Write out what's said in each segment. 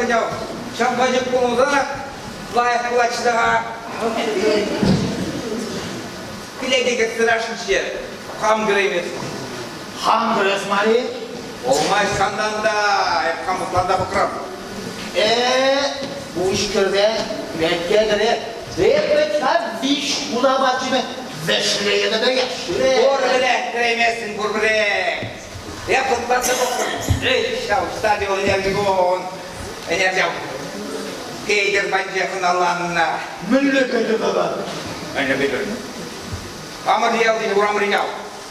ҫав ҫав пӗчӗк пулсанах лайӑх пулатчӗ та-ха. Кӗлете кӗртсе тӑрасшӑнччӗ, хам кӗреймест. Хам кӗрес мар-и? Пулмасть сантан та, эп хам хӑтланса пӑхрӑм. Э, пуҫ кӗрсе, кӗлетке кӗре. Эпӗ ҫав виҫ куна патшине вӗҫлейӗ те яшшире. Пурпӗрех кӗрейместӗн, пурпӗрех. Эп хӑтланса пӑхрӑм. Эй, ҫав стадион ӗнерхи кун. Ӗнер ҫав Петӗр патне хӑналаннӑ. Мӗнле Петӗр тата? Ӗнер Петӗр. Хамӑр ялти урамри ял.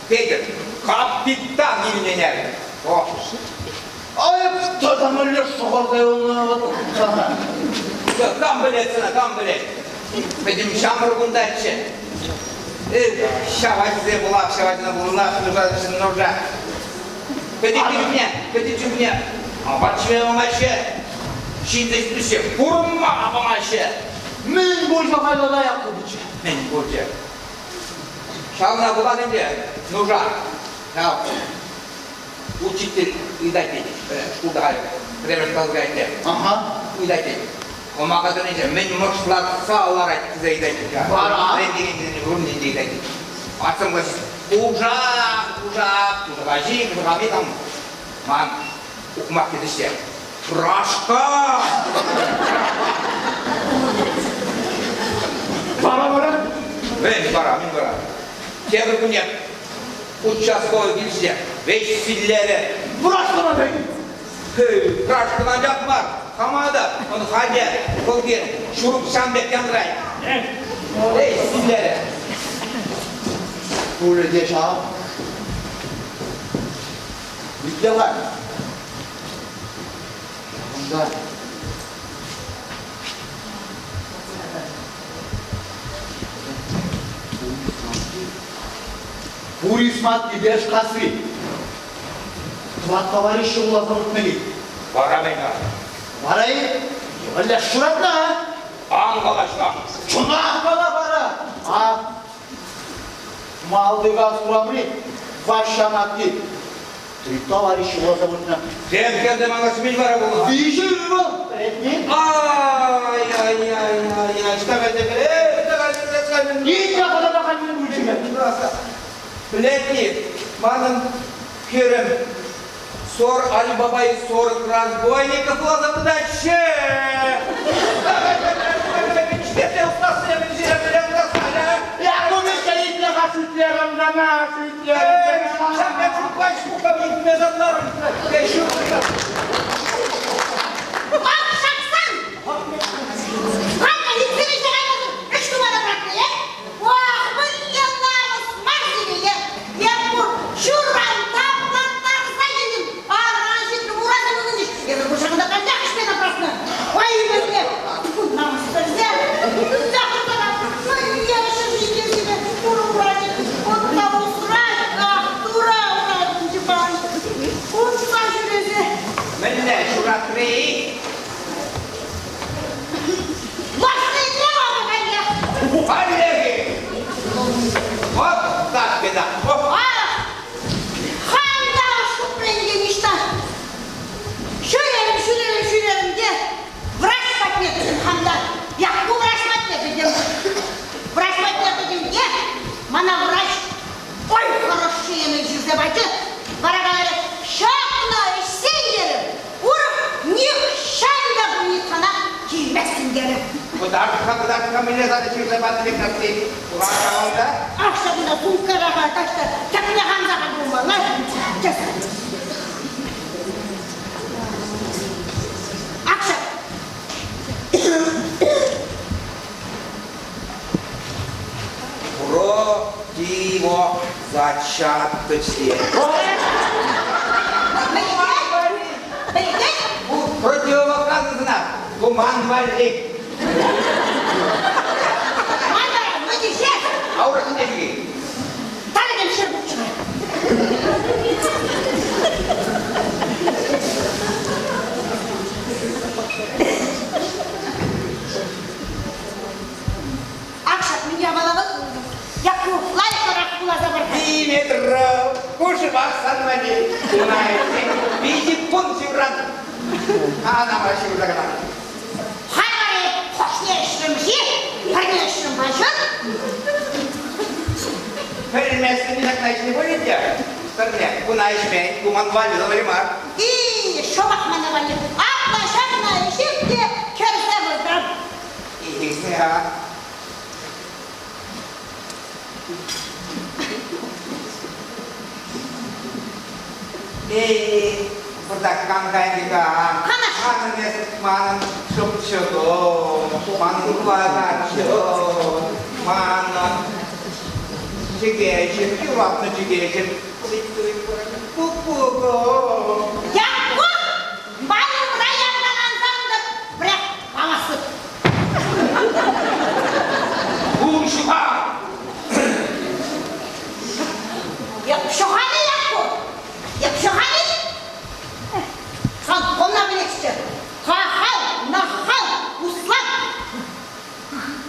Петӗр, капитан илнӗ ӗнер. О. Ай, тата мӗнле шӑхӑрса юлнӑ сана? Кам пӗлет сана, кам пӗлет? Пӗтӗм ҫамрӑк унтаччӗ. Ҫав ачасем пулах, ҫав ачана пулнах, нужа. Пӗтӗм чухне, пӗтӗм чухне апат ҫиме памаҫҫӗ, ҫынсем ҫитмеҫҫӗ, пурӑнма памаҫҫӗ. Мӗн пулчӗ хайлава Якубыча? Мӗн пулчӗ? Ҫавна пулас ӗнтӗ, нуша. Ҫав учитель ыйтать тет, шкулта халь пӗрремӗш класра ӗнтӗ. Ага. Ыйтать тет. Кӑмака тӑрӑнчӗ, мӗн мӑшлатса ларать тесе ыйтать тет. Вара? Вӗрентекенсене вырӑнӗнче ыйтать тет. Асӑмлӑ Кушак, кушак, кушака ҫи, кушака там ман ухмах тетӗҫ Рашка! Вара, вара? Мӗн вара, мӗн вара? Тепӗр кунне участковый килчӗ, веҫ силлерӗ. Врашкӑна пек! Рашкӑна анчах мар, хама та, он халӗ хӑлхи ҫурӑк ҫам пек янрать. Эй, силлерӗ. Пулӗ те ҫав. Итле-ха. Ҫавӑнта Пурисмат Ибешкасси. Тӑват товарищ уласа выртнӑ-и? Вара мӗн-ха? Вара-и? Вӗлле шуратнӑ-а? Ан калаҫма. Чӑнах кала вара. А Малтикас урамри Ваҫҫан атти Три товарищ уласа выртнӑ. Тем кӗртӗм ана мӗн вара пулнӑ? Виҫӗ ывӑл. Пӗлетни? Ай-ай-ай-ай-ай, ӑҫта кайса кӗре? Ӑҫта кайса кӗре? Икӗ хӑтана хальхи пулчӗ. Пӗлетни, манӑн хӗрӗм Сор Али-Баба и 40 разбойников пуласа пытаҫҫӗ. Акшаксан! Халь лицеве ӗҫ тума та пӑрахнӑ, е? Ох, мӗнле намӑс мар сире, е? Е пур ҫурран таплаттарса илнӗ, аран ҫитрӗм, урасем ывӑнӗҫ. Эпӗ ку ҫакӑнта каллех ӗҫме тапратнӑ. Ой, мӗнле намӑссӑрсем! Мӗнле ҫӗр ҫине турӑ урачӗ, унта усрать, ах, тура уратӗнче пан. Унпа ҫӳресе. Мӗнле ҫуратри? Влаҫсене вара каллех. Каллех-и? Вот так беда. Ах, хам та шӳтленсе ниҫта. Ҫӳрерӗм, ҫӳрерӗм, ҫӳрерӗм те врач патне кӗтӗм хам та. Якку врач патне кӗтӗм. Врач патне кӗтӗм те мана врач ой хороший эмел ҫырса пачӗ. Вара каларӗ, ҫакна ӗҫсен терӗ, урӑх нихҫан та больницӑна килместӗн терӗ. Кӑтарт-ха, кӑтарт-ха, мӗнле сана ҫырса панӑ лекарсем. Куран-ха унта. Ах, ҫакӑнта сумккараха таҫта тӗпне ханса пулмалла. Ак ҫак. Противозачаточные. Мӗнле? Противопоказано. Туман валли. Ман вара мӗнле? А урӑх мӗнле ҫӳрет? Тарӑн ҫӗр пулччӑр. Ак ҫак мӗн япала вӑл? Якку, лайӑхрах вуласа пар-ха. Димитров, хушӑвах сан валли. Кунайсен виҫӗ кун ҫуран. Ана мана ҫывӑрса кӑна. Халь вара эп хӑшне ӗҫрӗм-ши, пӗрне ӗҫрӗм паҫӑр. Пӗлместӗн ҫакна ӗҫнӗ пулин те, пӗрне куна ӗҫмен, ку ман валли валли мар. И, шӑпах мана валли. Апла ҫакна ӗҫеп те кӗрсе выртам. Ихе-ха. Эй, пӑртак кан-кайнӑ-ха. Канаш. Манӑн эс, манӑн шӑпчӑкӑм, манӑн кӑвакарчӑн, манӑн чӗкеҫӗм, юратнӑ чӗкеҫӗм. Куккукӑм. Якку! Ман умра янкалансан та пӗрех памастӑп. Пулӑшу-ха! Ҫухалӗ Якку! Ҫухалӗ! Сан хӑвна пӗлесчӗ. Кахал, нахал, услап.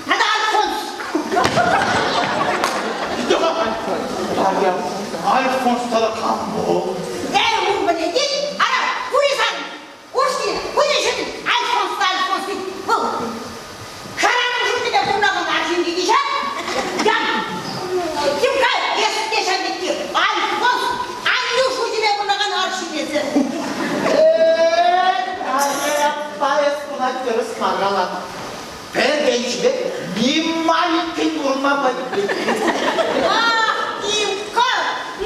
Тата Альфонс. Альфонс тата кам вӑл? Эй, ун пӗлетен, ара, пур-и сан? Ушки, пуриншӗн Альфонс та Альфонс пек вӑл. Хӗрарӑм шучӗпе пурӑнакан арҫын тени ҫав. Ян, Тимка, эс те ҫав пекки. Альфонс, аннӳ шучӗпе пурӑнакан арҫын эсӗ. Аппа, эс куна тӗрӗс мар каланӑ. Пӗр-пӗринпе ним маленький пурӑнма пӗлмен. Ах, Тимка,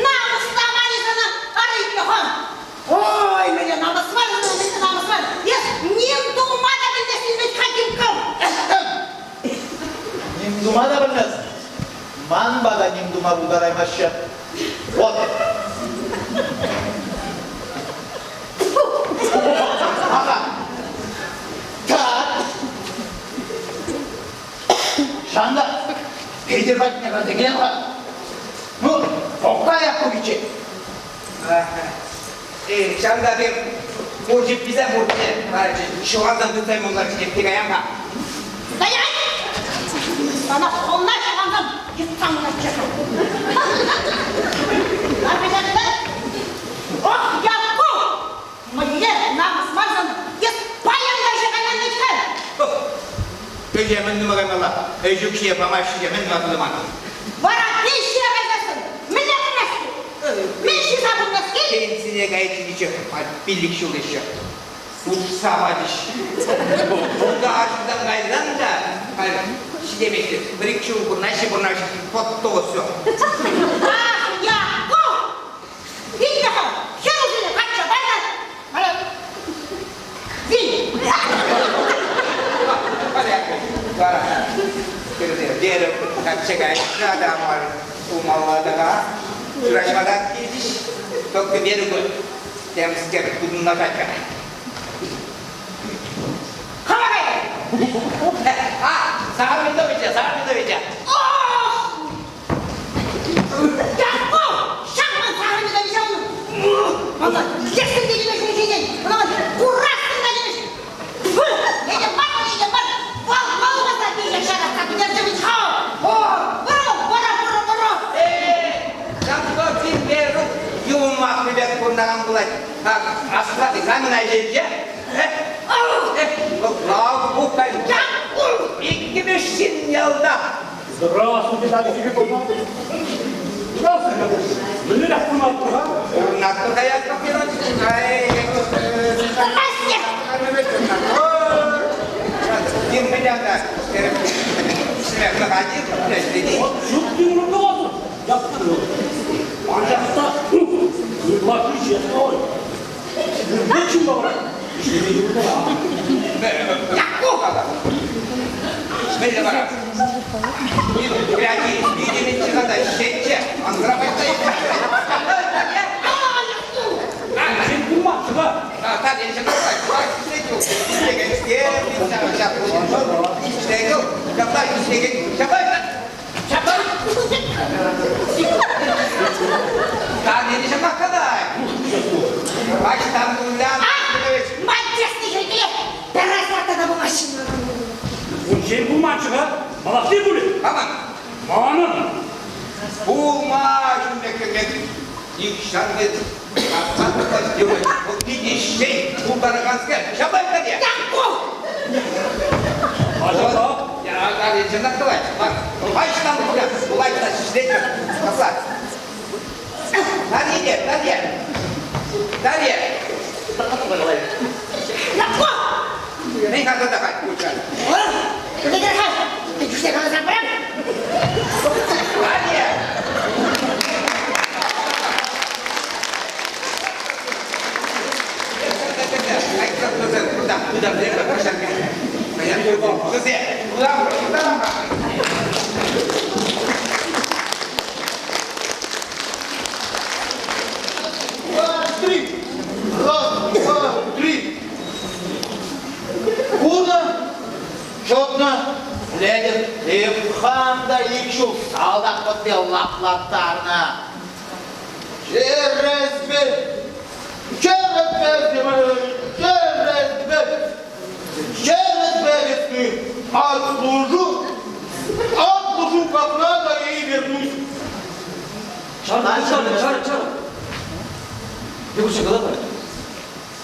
намӑс та мар-и сана, арӑйккӑ-ха. Ой, мӗне намӑс мар, мӗне намӑс мар. Эс ним тума та пӗлместӗн вӗт-ха, Тимка. Ним тума та пӗлмест. Манпа та ним тума пултараймаҫҫӗ. Вот. Ага. Так. Шанда, Петӗр патне кайса килем-ха. Ну, пӑх-ха Якку пичче. Ҫавӑнта пек пур ҫипписем пурте ҫӑвартан тытса юлнӑ тек каям-ха. Стоять! Сана хӑвна ҫӑвантан йӑтсан каччӑ. Лармашатӑн? Ох, Якку! Мӗнле намӑс мар сан, эс паян та ҫакана вӗт-ха! Ӗҫе мӗн тума каймалла? Ӗҫ укҫине памаҫҫӗ те мӗн тума тытӑман? Вара пенсие кайсассӑн мӗнле пурӑнас Мӗн ҫырса пурӑнас кил? Пенсине кайиччен 5 ҫул еще. Хушса пачӗҫ. Унта арҫынсем кайсан та халь ҫитемеҫҫӗ. Пӗр-ик ҫул пурӑнаҫҫӗ, пурӑнаҫҫӗ, потом все. Ах, Якку! Илнӗ-ха, хӗр усене качча кайнӑ. Вара вил. Вара терӗм, качча кайнӑ та мар пулмалла та Ҫураҫма та килчӗҫ. Только Верук темскер тытӑнлашать-ха. Кама кайрӑн? А, Сахар Петровича, Сахар Петровича. Ох! Якку! Ҫакман Сахар Петровича Мана лешсен те килес ҫинчен, мана курассӑн та килес. Эне бар, эне бар. Вал, вал баса киле шараса пӗтерчӗ вӗт-ха. О, бро, бро, бро, бро. Э, Ҫакӑ Верук юмах пек пурӑнакан пулать. Аслати камӑн айӗнче? Иккӗмӗш ҫын ялта. Здравствуйте, Наталья Филипповна. Здравствуйте. Мӗнлерех пурӑнатпӑр-ха? Пурӑнатпӑр каятпӑр Здрасте! Ҫут юрӑ Яптыру. Анчах та ытлашши честно ой. Мӗнле чунпа вара? Ӗҫлеме юртӑра. Якку! Мӗнле вара? Ҫетче, ансӑра Унччен пулманччӗ-ха. Малашне пулӗ. Манӑн. Пулма ҫӳллӗ нихҫан вӗт. Вӑл питӗ ӗҫчен. Пултараканскер. Ҫапла Тарье. Якку! Ача Я, чӑнах калать. Лайӑхтан лайӑхта ӗҫлетӗр. Капла. Тарье, Тарье. Тарье. Якку! Мӗн хаса та хать пулча. Чухне каласа парам. Тарье! Два, три. Раз, два, три. Кунӑ, чӑтнӑ, летӗп, эп хам та ик ҫул салтак пӑтти лаплаттарнӑ. Через бер, через бер, через бер, через бер, отслужу, отслужу как надо и вернусь. Чар, чар, чар, чар. Юрчӑ, кала-ха.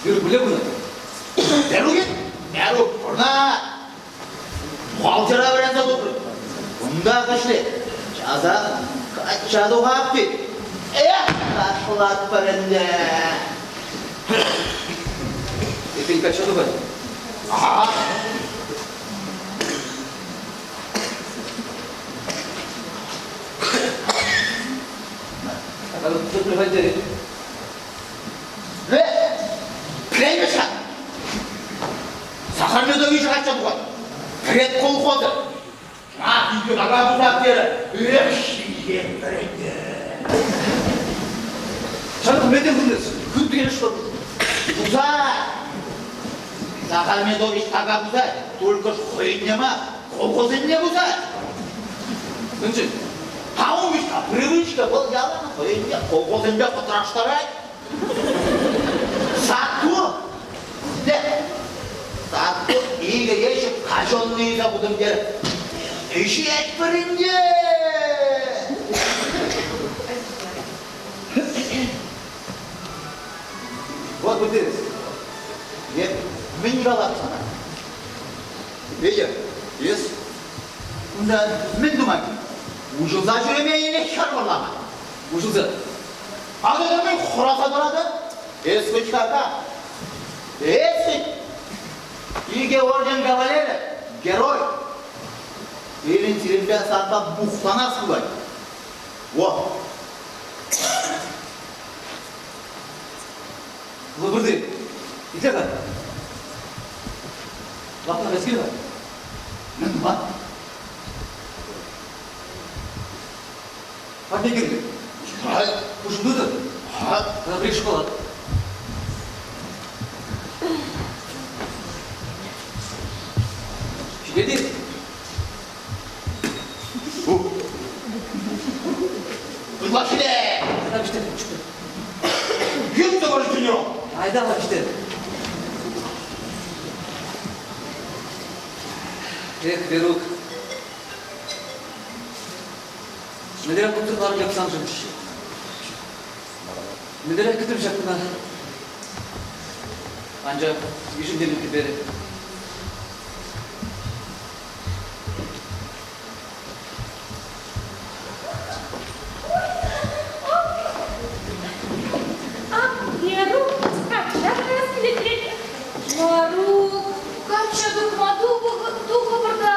Юрӑ пуле куна. Верук, Верук, пурна. Бухгалтера вӗренсе тухрӗ. Кунта кӗҫлет. Часах качча тухап тет. Эх, ташлатпӑр ӗнтӗ. Эпин качча тухать. Ага. Премиша. Сахар Медович качча тухать. Крет колхозы. Ах, икӗ така пусак терӗ. Эх, ҫиетпӗр ӗнтӗ. Ҫакӑ мӗн пулнӑ? Хыт что Пусать. Сахар Медович така пусать. Только ж хӑйне мар, колхозӗнне пусать. Мӗншӗн? Таумишка, привычка вӑл ялан хӑйне колхозӗнпе пӑтраштарать. Сату, сату икӗ ещӗк каҫӑлни та путӑм терӗ. Ӗҫетпӗр ӗнтӗ. Вот бутылец. Е, мӗн калап сана? Петя, эс? Унта мӗн тума Уҫӑлса ҫӳреме илех хӗр вӑрлама. Уҫӑлса. Акӑ мӗн хӑраса тӑратӑн? Эс вӗт-ха Эс вӗт икӗ орден кавалерӗ, герой. Пирӗн сирӗнпе санпа мухтанас пулать. Во! Лӑпӑрти, итле-ха. Лапна кайс-ха. Мӗн тума? Патне кирлӗ. Пушӑнтӑр. Тата пӗр шоколад. Ҫитет-и? Ытлашшине! Айда пиҫтер, чупӑр. Ким тӑвӑр генерал? Айда пиҫтер. Эх, Верук. Мӗнлерех куптӑрларӑм эп саншӑн? Мӗнлерех кӗтрӗм ҫак куна? Анчах ишӗлтернӗ кӗперӗ. Ак, Верук, качча каяс килет Варук, качча тухма тухӑпӑр та,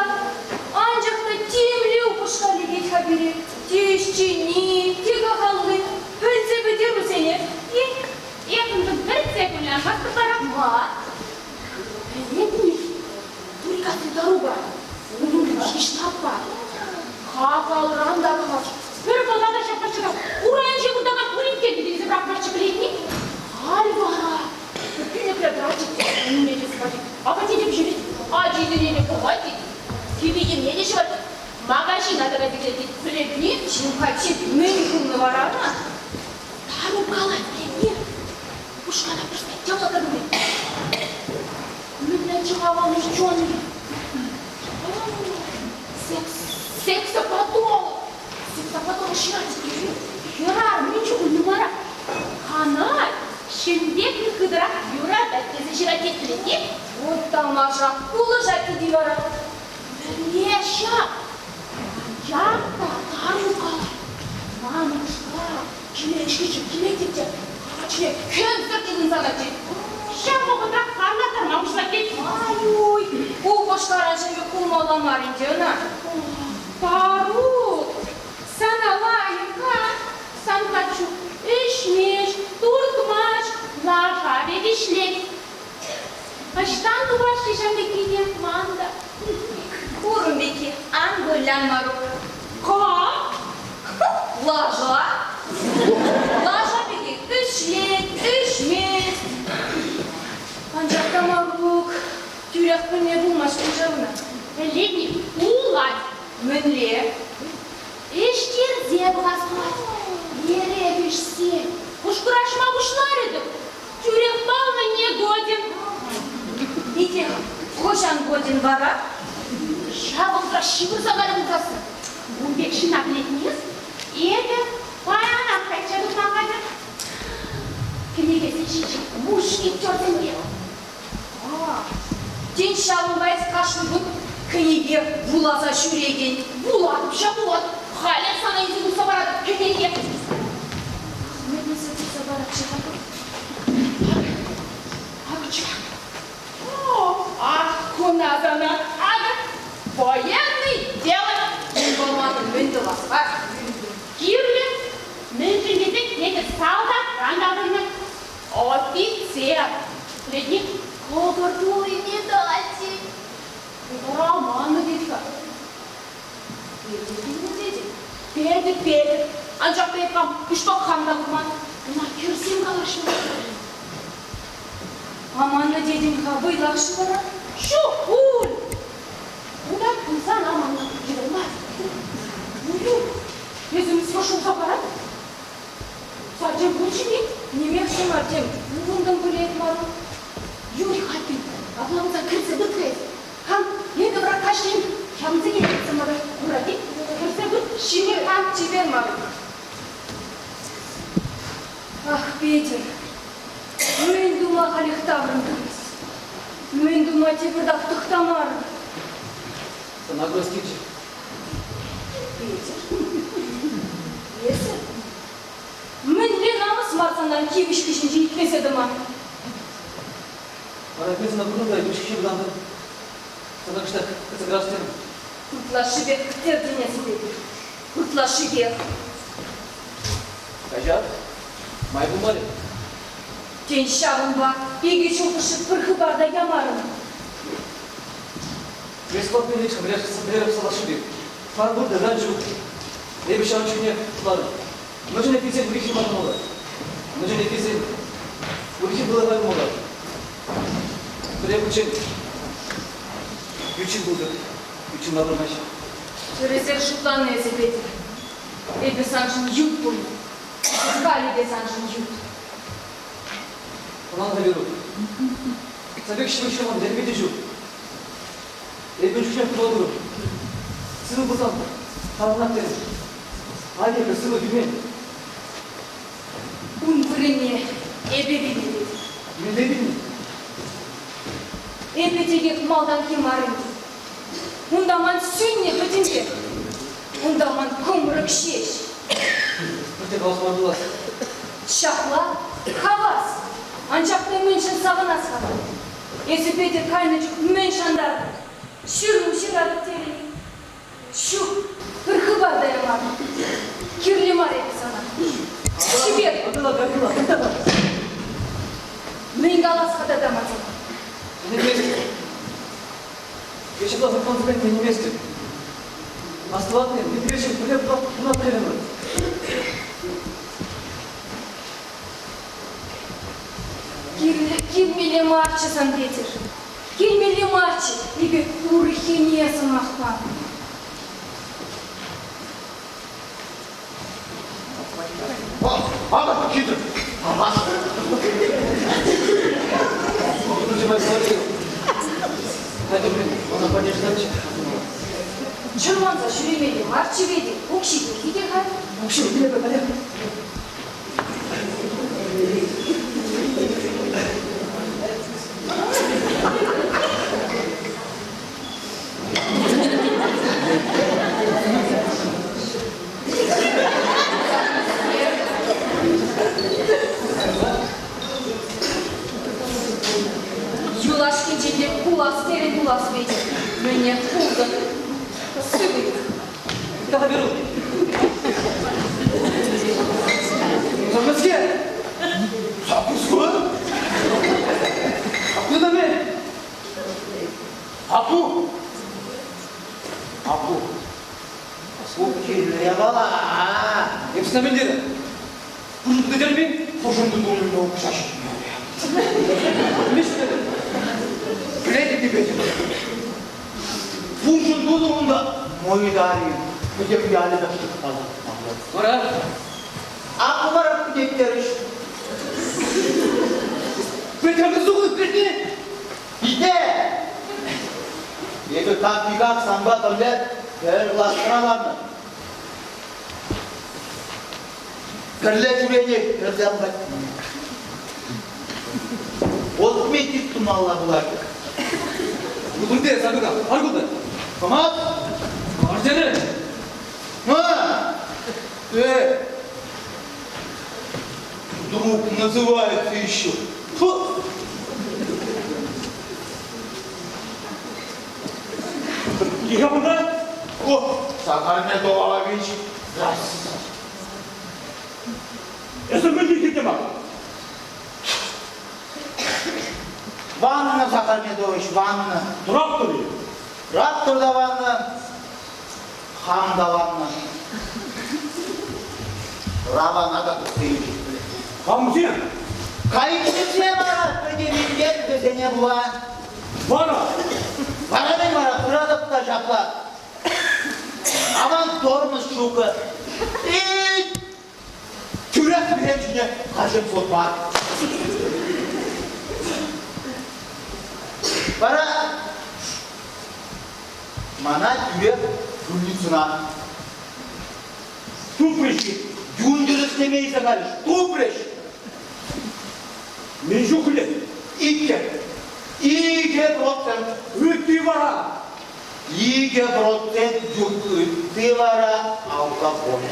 анчах та темле упӑшка лекет-ха пире. Те ӗҫченни, те кахалли, пӗлсе пӗтер вӗсене. Эп уншӑн пӗртсе кулянмастӑп вара. Ма? Пӗлетни, Турикасси Тарука, унӑн ҫиҫ-таппа. Кахалран та кахал. Пӗр вӑла та ҫапрӑччӗ-ха, урайӗнче выртакан пуринкке те тесе пӑрахмаҫҫӗ пӗлетни. Халь вара пӳлӗхре тӑратчӗ те умне те сыватать, апатне те пӗҫерет, ачисене те пӑхать тет, кӗпи-йӗмне те ҫӑвать, магазина та кайса килет Пӗлетни, Ҫухатчи мӗн пулнӑ вара ӑна? Тарук калать, пӗлетни, упӑшкана пырса йӑлӑ тӑнӑ. Мӗнле чӑхаван ученый. Секс, сексопатолог. Сексопатолог ҫырать. Хӗрарӑм мӗн чухлӗ нумайрах канать. Ҫын пек хытӑрах юратать тесе ҫырать тет-и? Вот тамаша, пулӑшать тете вара. Мӗнле ҫак? Анчах та тару калать. Ман упӑшка киле-ҫичӗ килетӗп те каччине кӗмсӗр тытӑнса тӑчӗ. Ҫав вӑхӑтрах харлаттарма пуҫлать тет. Ай-уй, упӑшкаран ҫӗнӗ кулмалла мар ӗнтӗ ӑна. Тарук, сана лайӑх-ха, сан каччу ӗҫмест, туртмасть, лаша пек ӗҫлет. Ӑҫтан тупас-ши ҫав пеккине ман та? Курӑм пекки, ан вылян, Марук. Кам? Лаша. Лаша пекки ӗҫлет, ӗҫмест. Анчах та Марук тӳрех пӗлме пулмасть ҫавна. Пӗлет-и, пулать. Мӗнле? Ӗҫтерсе пӑхас пулать. Эрех ӗҫсе кӑшкӑрашма пуҫларӗ-тӗк, тӳрех паллӑ не годен. Ите, хӑҫан годен вара? Ҫав вӑхӑтра ҫывӑрса кайрӗ пулсассӑн. Ун пек ҫынна пӗлетнес, эпӗ паянах качча тухма хатӗр. Кӗнекесен ҫинче мушкетерсемпе. Тен, ҫавӑнпа эс кашни кун кӗнеке вуласа ҫӳрекен? Вулатӑп ҫав, вулатӑп. Халех сана илсе тухса паратӑп кӗнеке. Мӗн илсе тухса парать-ши-ха? Акӑ, Ах, куна сана, акӑ, военный дело. Унпа манӑн мӗн тӑвас-ха? Кирлӗ. Мӗншӗн тесен эсӗ салтакран таврӑннӑ. Офицер! Ледник кӑкӑр тулли медаль Романов тет-ха. Петӗр килнӗ тетӗн. Петӗр, Петӗр. Анчах та эп хам куҫпа хам та курман. Ӑна хӗрсем калаҫнӑ. Аманнӑ тетӗн-ха, вӑйлах-ши вара? Ҫук пуль. Унта пулсан аманнӑ йывӑр мар. Улюк, эсӗ мӗскер шулса парать? Сачӗ пулчӗ-и? Нимех те мар, тем, ывӑнтӑм пуль эп, Марук. Юрь-ха ты, апла кӗрсе выртрӗ. Хам эпӗ вара каҫчен ҫавӑнсене кӗтсе мана курать-и? Кӗрсе вырт, ҫиме кам чипер, Марук. Ах, Петӗр, мӗн тума халех таврӑнтӑн эс? Мӗн тума тепӗртак тӑхтамарӑн? Сана курас килчӗ. Петӗр, эсӗ? Мӗнле намӑс мар сана йывӑҫ хыҫӗнче итлесе тӑма? Вара эпӗ сана куртӑм та йывӑҫ хыҫе пытантӑм. Сана кӑштах кӗтсе тӑрас терӗм. Ытлашшипех кӗтертӗн эсӗ, Петӗр. Ытлашшипех. Каҫар, май пулмарӗ. Тен, ҫавӑнпа икӗ ҫул хушши пӗр хыпар та ямарӑн. Бесплатный лично пӗлерӗп Ман пур та ҫук. Эпӗ ҫавӑн чухне шутларӑм. Мӗншӗн эпписен урихи манмалла? Мӗншӗн эпписен урихи пылакан пулмалла? Пӗре хутчен ют ҫын пултӑр, ют ҫын лапӑрмасть. Тӗрӗсех шутланӑ эсӗ, Петӗр. Эпӗ саншӑн ют пулнӑ. Халӗ те саншӑн ют. Ӑнлан-ха, Верук. Сан пек ҫывӑх ҫын ман йӗрме те ҫук. Эпӗ чухне пулатӑп. Сывӑ пулсан таврӑнать терӗм. Атя, эпӗ сывӑ килмен. Ун вырӑнне эпӗ вилнӗ. Мӗнле вилнӗ? Эпӗ текех малтанхи мар ӗнтӗ. Унта ман сӳннӗ пӗтӗмпех. Унта ман кӑмрӑк ҫеҫ. Пӗртте калаҫма пулас. Ҫапла, хавас. Анчах та мӗншӗн савӑнас-ха? Эсӗ, Петӗр, кайнӑ чух мӗн шантартӑн? Ҫыру ҫыратӑп терӗн. Ҫук, пӗр хыпар та ямарӑм. Кирлӗ мар эпӗ сана. Чипер. Мӗн калас-ха тата ман сана? Ӗненместӗп. Я ҫапла хӑтланса кайнине ӗненместӗп. Астӑватӑн-и, Дмитриевич пӗрле пулатпӑр терӗмӗр. Килмелле марччӗ сан, Петӗр. Килмелле марччӗ, эпӗ урӑххине сӑмах панӑ. Акӑ ҫитӗр. Чӑрманса ҫӳремелле марччӗ, Петӗр. Укҫи-тенки те-ха. Укҫи, пӗле, пӗле. Эп сана мӗн терӗм? Пушӑ тытӑр-ми? Пушӑ тытӑр укҫа ҫитмерӗ. Мӗн ҫитмерӗ? Пӗлетӗп те пӗлетӗп. Пушӑ тутӑр унта мой дари. Пӗтӗм ялӗ та Вара? Ак вара пӗтеттерӗҫ. Пӗтӗм тухнӑ пирки? Ите! Эпӗ так-никак санпа пӗрле пӗр класра ларнӑ. Пӗрле ҫӳренӗ хӗрсем патне. Отметить тумалла пулать. Кунте, Садука, ар кунта. Кӑмак? Ар терӗ. А! Э! Друг называется еще. Фу! Тихо кунта. О, Сахар Медович. Здрасте. Эсӗ мӗн тете мар? Ванна, Сахар Медович, ванна. Трактор-и? Трактор та ванна, хам та ванна. Равана та тухса илчӗ. Камсем? Кайӑксем вара пӗтӗмӗнпех вӗсене пула. Вара? Вара мӗн вара, пыратӑп та ҫапла. Аван тормоз ҫуккӑ. Эй, тӳрех вӗсем ҫине каҫӑм сутма. Вара мана тӳрех пульницӑна. Тупрӗҫ-и? Юн тӗрӗслеме илсе кайрӗҫ. Тупрӗҫ. Мӗн чухлӗ? Иккӗ. 2%. Ытти вара? 2% ытти вара алкоголь.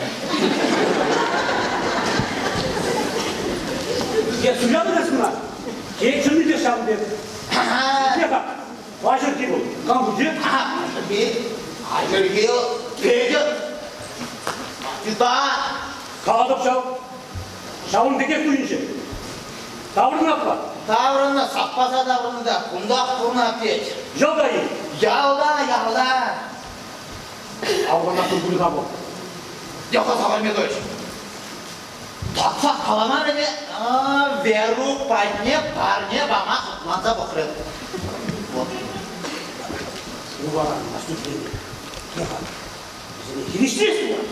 Е суятӑн эс мана? Те чӑнни те ҫавӑн пек. Итле-ха, паҫӑрхи вӑл. Кам пулчӗ? Паҫӑрхи Петӗр. Тита. Калатӑп ҫав. Ҫавӑн пекех туйӑнчӗ. Таврӑннӑ апла? Таврӑннӑ, саппаса таврӑннӑ та кунтах пурӑнать тет. Ялта-и? Ялта, ялта. Авланасшӑн пуль-ха вӑл. Яха Сахар Медович. Татсах каламарӗ те, Верук патне парне пама хӑтланса пӑхрӗ. Вот. Ну вара, наступление. Яха, вӗсене хирӗҫлес пулать.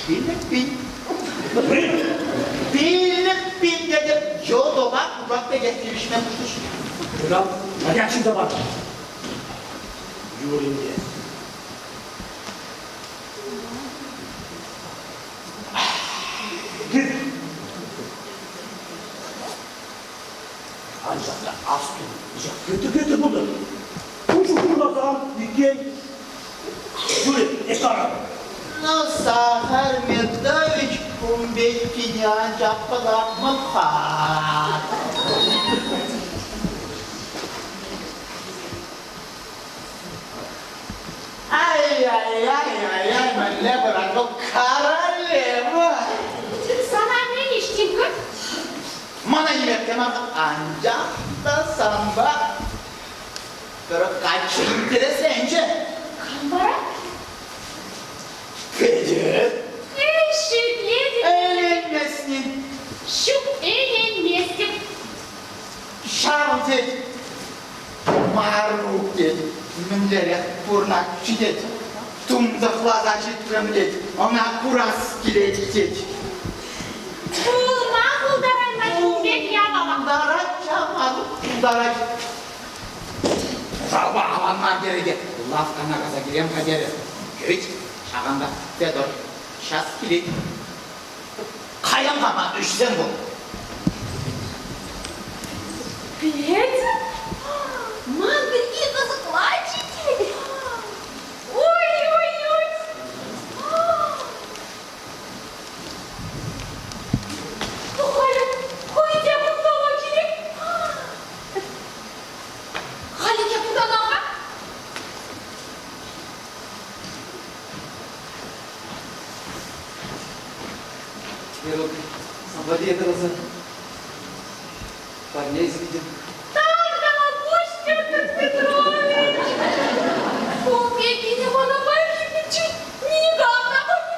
5000. 5000 тетӗп, йӑлтӑпа кушак пекех тивӗҫме пуҫлӗҫ. Кӑҫал горячий та пар. Юринде. Кир. Анчах та асту, хытӑ-хытӑ пултӑр. Пушӑ курмасан иккен Юрий, эс ларӑр. Ну, Сахар Медович кун пеккине анчах кӑтартмӑп-ха. Ай-яй-яй-яй-яй, мӗнле пырать вӑл королева! Сана мӗн ӗҫ тивкӗр? Мана нимех мар, анчах та санпа Пӗр каччӑ интересленчӗ. Кам вара? Петӗр. Эй, шӳтлетӗп. Ӗненместни. Ҫук, ӗненместӗп. Ҫав тет. Марук тет. Мӗнлерех пурӑнать ҫитет. Тунсӑхласа ҫитрӗм тет. Ӑна курас килет тет. Пулма пултараймасть ун пек япала. Пултарать ҫав Марук, пултарать. Пушарпа аван мар терӗ те лавккана кайса килем-ха терӗ. Кӗрет, ҫакӑнта Федор час килет. Каям-ха ман ӗҫсем пур. Петя? Ман пирки кӑсӑкланчӗ тет. Ой-ой-ой! Халӗ хӑй те пуҫлама килет. Халӗ те путана-ха. Верук, санпа тӑрӑсӑр. Парне илсе Тавтапуҫ, Петр Петрович! Ун пеккине мана паянхи пек никам та паман.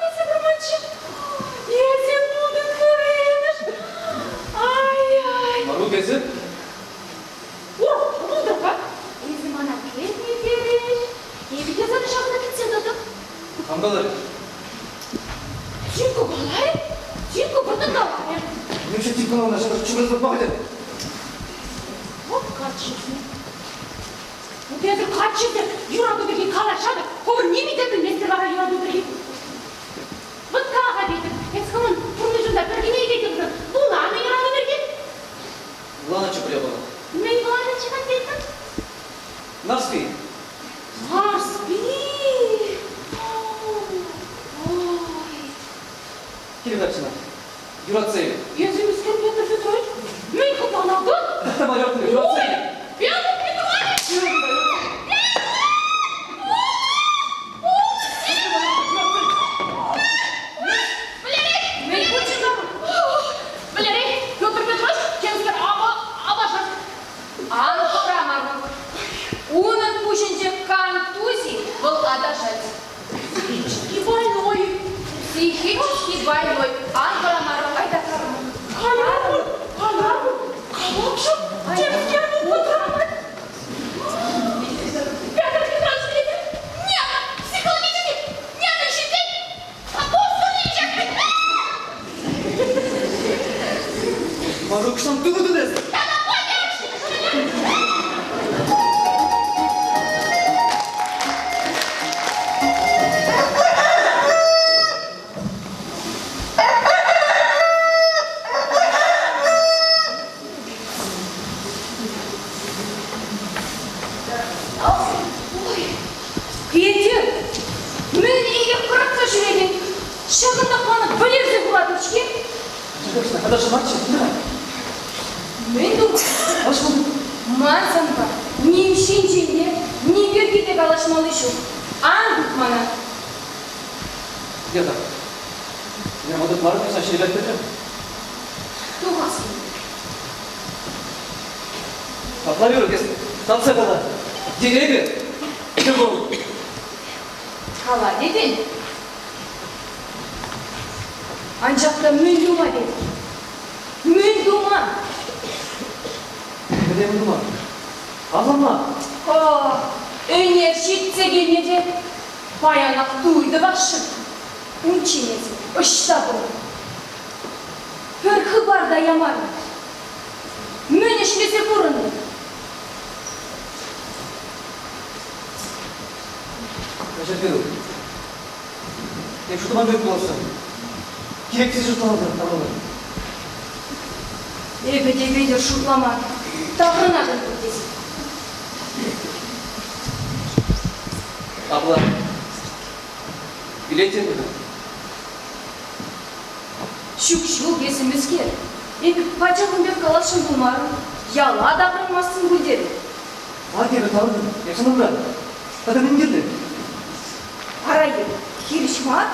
Тимка каларӗ, Тимка вӑрттӑн каларӗ. Мӗншӗн Тимкӑна ӑна ҫакӑ чӑмӑртса пӑхатӑн? Вӑт каччӑсем. Эсӗ каччӑсем юрату пирки калаҫатӑр, хӑвӑр нимӗн те пӗлместӗр вара юрату пирки. Вӑт кала-ха, Петӗр, эс хӑвӑн пурнӑҫунта пӗр кӗнеке те пулсан вуланӑ юрату пирки? Вуланӑччӗ пӗле вӑл. Мӗн вуланӑччӗ-ха, Петӗр? Нарспи. Нарспи! Ой! Кил каччӑна. Юратса ил. Эсӗ мӗскер, Петр Петрович? Мӗн хӑтланатӑн? Тӑхтама юратнӑ, юратса ил. Петр Петрович! Мӗн пулчӗ-ха? Валерий, Петр Петрович, темскер апашать. Ан хӑра, Марук. Унӑн пуҫӗнче контузи, вӑл аташать. Психически больной. Психически больной. Ан хӑра, Марук, айта карма. Каларӑм, каларӑм, калапшӑн, темскер вӑл Петр Петрович килет. Нет, психологически, нет, ҫитет. Марук, сан тупӑтӑн эс? Ой, Петӗр, мӗн ирех хӑратса ҫӳретӗн? Ҫакӑнтах мана вӗлерсе хуратӑн-ҫке. Аташмаччӗ, Мӗн тума? Ман санпа ним ҫинчен те, ним пирки те калаҫмалли ҫук. Ан тыт мана. Лена, я мӑтӑкларӑм сан ҫӗре пӗтрӗм. Тухас килет. Апла юрӑ, эс татса кала. Те эпӗ, те вӑл. Кала тетӗн. Анчах та мӗн тума тет? Мӗн тума? Мӗне мӗн тума? Авланма. О, ӗнер ҫитсе килнӗ те паянах туй тӑвасшӑн. Унччен эсӗ ӑҫта пулнӑ? Пӗр хыпар та ямарӑн. Мӗн ӗҫлесе пурӑннӑ? Каҫар Эп шутламан пек пуласса. Кирек шутламан таврӑнатӑп. Эпӗ те витӗр шутламан. Таврӑнатӑн пуль тесе. Апла билетӗн-и? Ҫук, ҫук, эсӗ мӗскер? Эпӗ пачах ун пек каласшӑн пулмарӑм. Яла таврӑнмастӑн пуль терӗм. Ак эпӗ таврӑнтӑм. Эп санӑн Тата мӗн кирлӗ? Ара, хирӗҫ мар.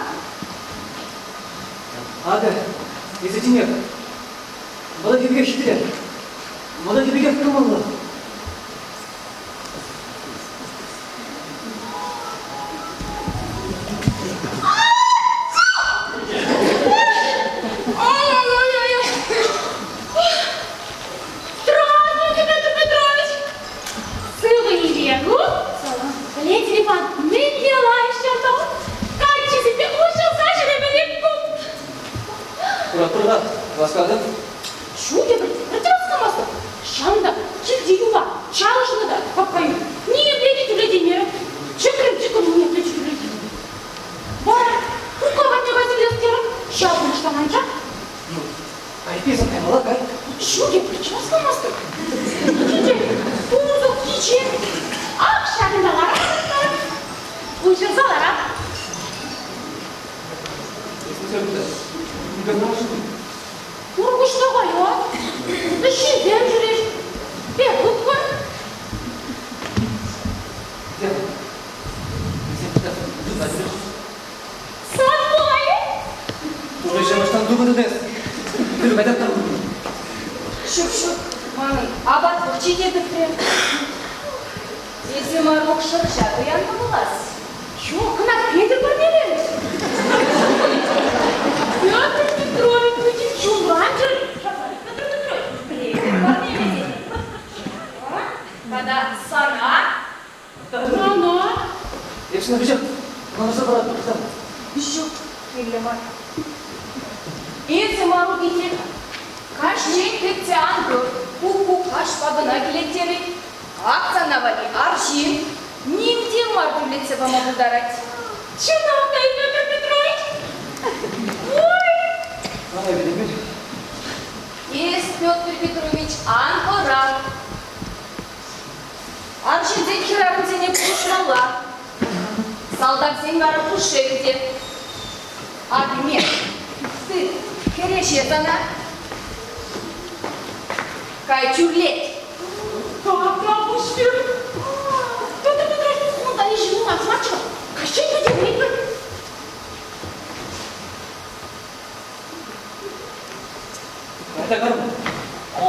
Акӑ, эсӗ тинех. Мана пекех хитре. Мана пекех кӑмӑллӑ. Ай-ай-ай-ай! Здравствуйте, Петр Петрович! Сывӑ-и, Веру? Пӗлетӗр-и, Иван, мӗнле лайӑх ҫанталӑк? Каччӑсемпе уҫӑлса ҫӳремелле пуп. Куратпӑр-ха, васкатӑн. Ҫук эпир пӗртте васкамастӑп. Ҫан та, килте юла, чалӑшнӑ та папкаю. Ниепле те тӳрлетеймерӗм. Чӗкрӗм-чӗкрӗм ниепле те тӳрлетеймерӗм. Вара кукка патне кайса килес терӗм. Ҫав пурнӑҫтан анчах. Ну, кайпесӗр каймалла кай. Ҫук, эпир васкамастӑп. Килте пусӑк кичем. Ак ҫакӑнта ларатӑп та уҫӑлса ларап. Ургӑҫла каять. Ҫынсем ҫӳреҫ. Пек пур. Сан пулайӗ? Пурнӑҫӑмӑртан тупӑнӑн эс. Пӗр та Ҫук, ҫук, манӑн апат вӑхчи те пӗтрӗ. Эсӗ, Марук, шӑрҫа туяннӑ пулас. Ҫук, кӑна Петӗр парнелерӗ. Петр Петрович пӗчӗк чулланчӑр. Петр Петрович, Петӗр парнелерӗ. Тата сана Мана? Эп сана веҫех каласа паратӑп. Ҫук. Кирлӗ мар. Эсӗ, Марук, итле-ха. Каҫчен кӗтсе ан тӑр, куккук каҫпа кӑна килет терӗн. Ак сана валли арҫын ним те мар тӳрлетсе пама пултарать. Чӑнах та, Петр Петрович? Ой! Ана вилемен. Эс, Петр Петрович, ан хӑра. Арҫынсен хӗрарӑмсене пулӑшмалла. Салтаксен вара пушшех те. Акме, тыт, кӗреҫе сана. Кай тӳрлет. Капла пуҫпӳр. Петр Петрович, унта ӗҫ юлман марччӗ. Каҫчен пӗтермелпӗр. Кайта карма. О,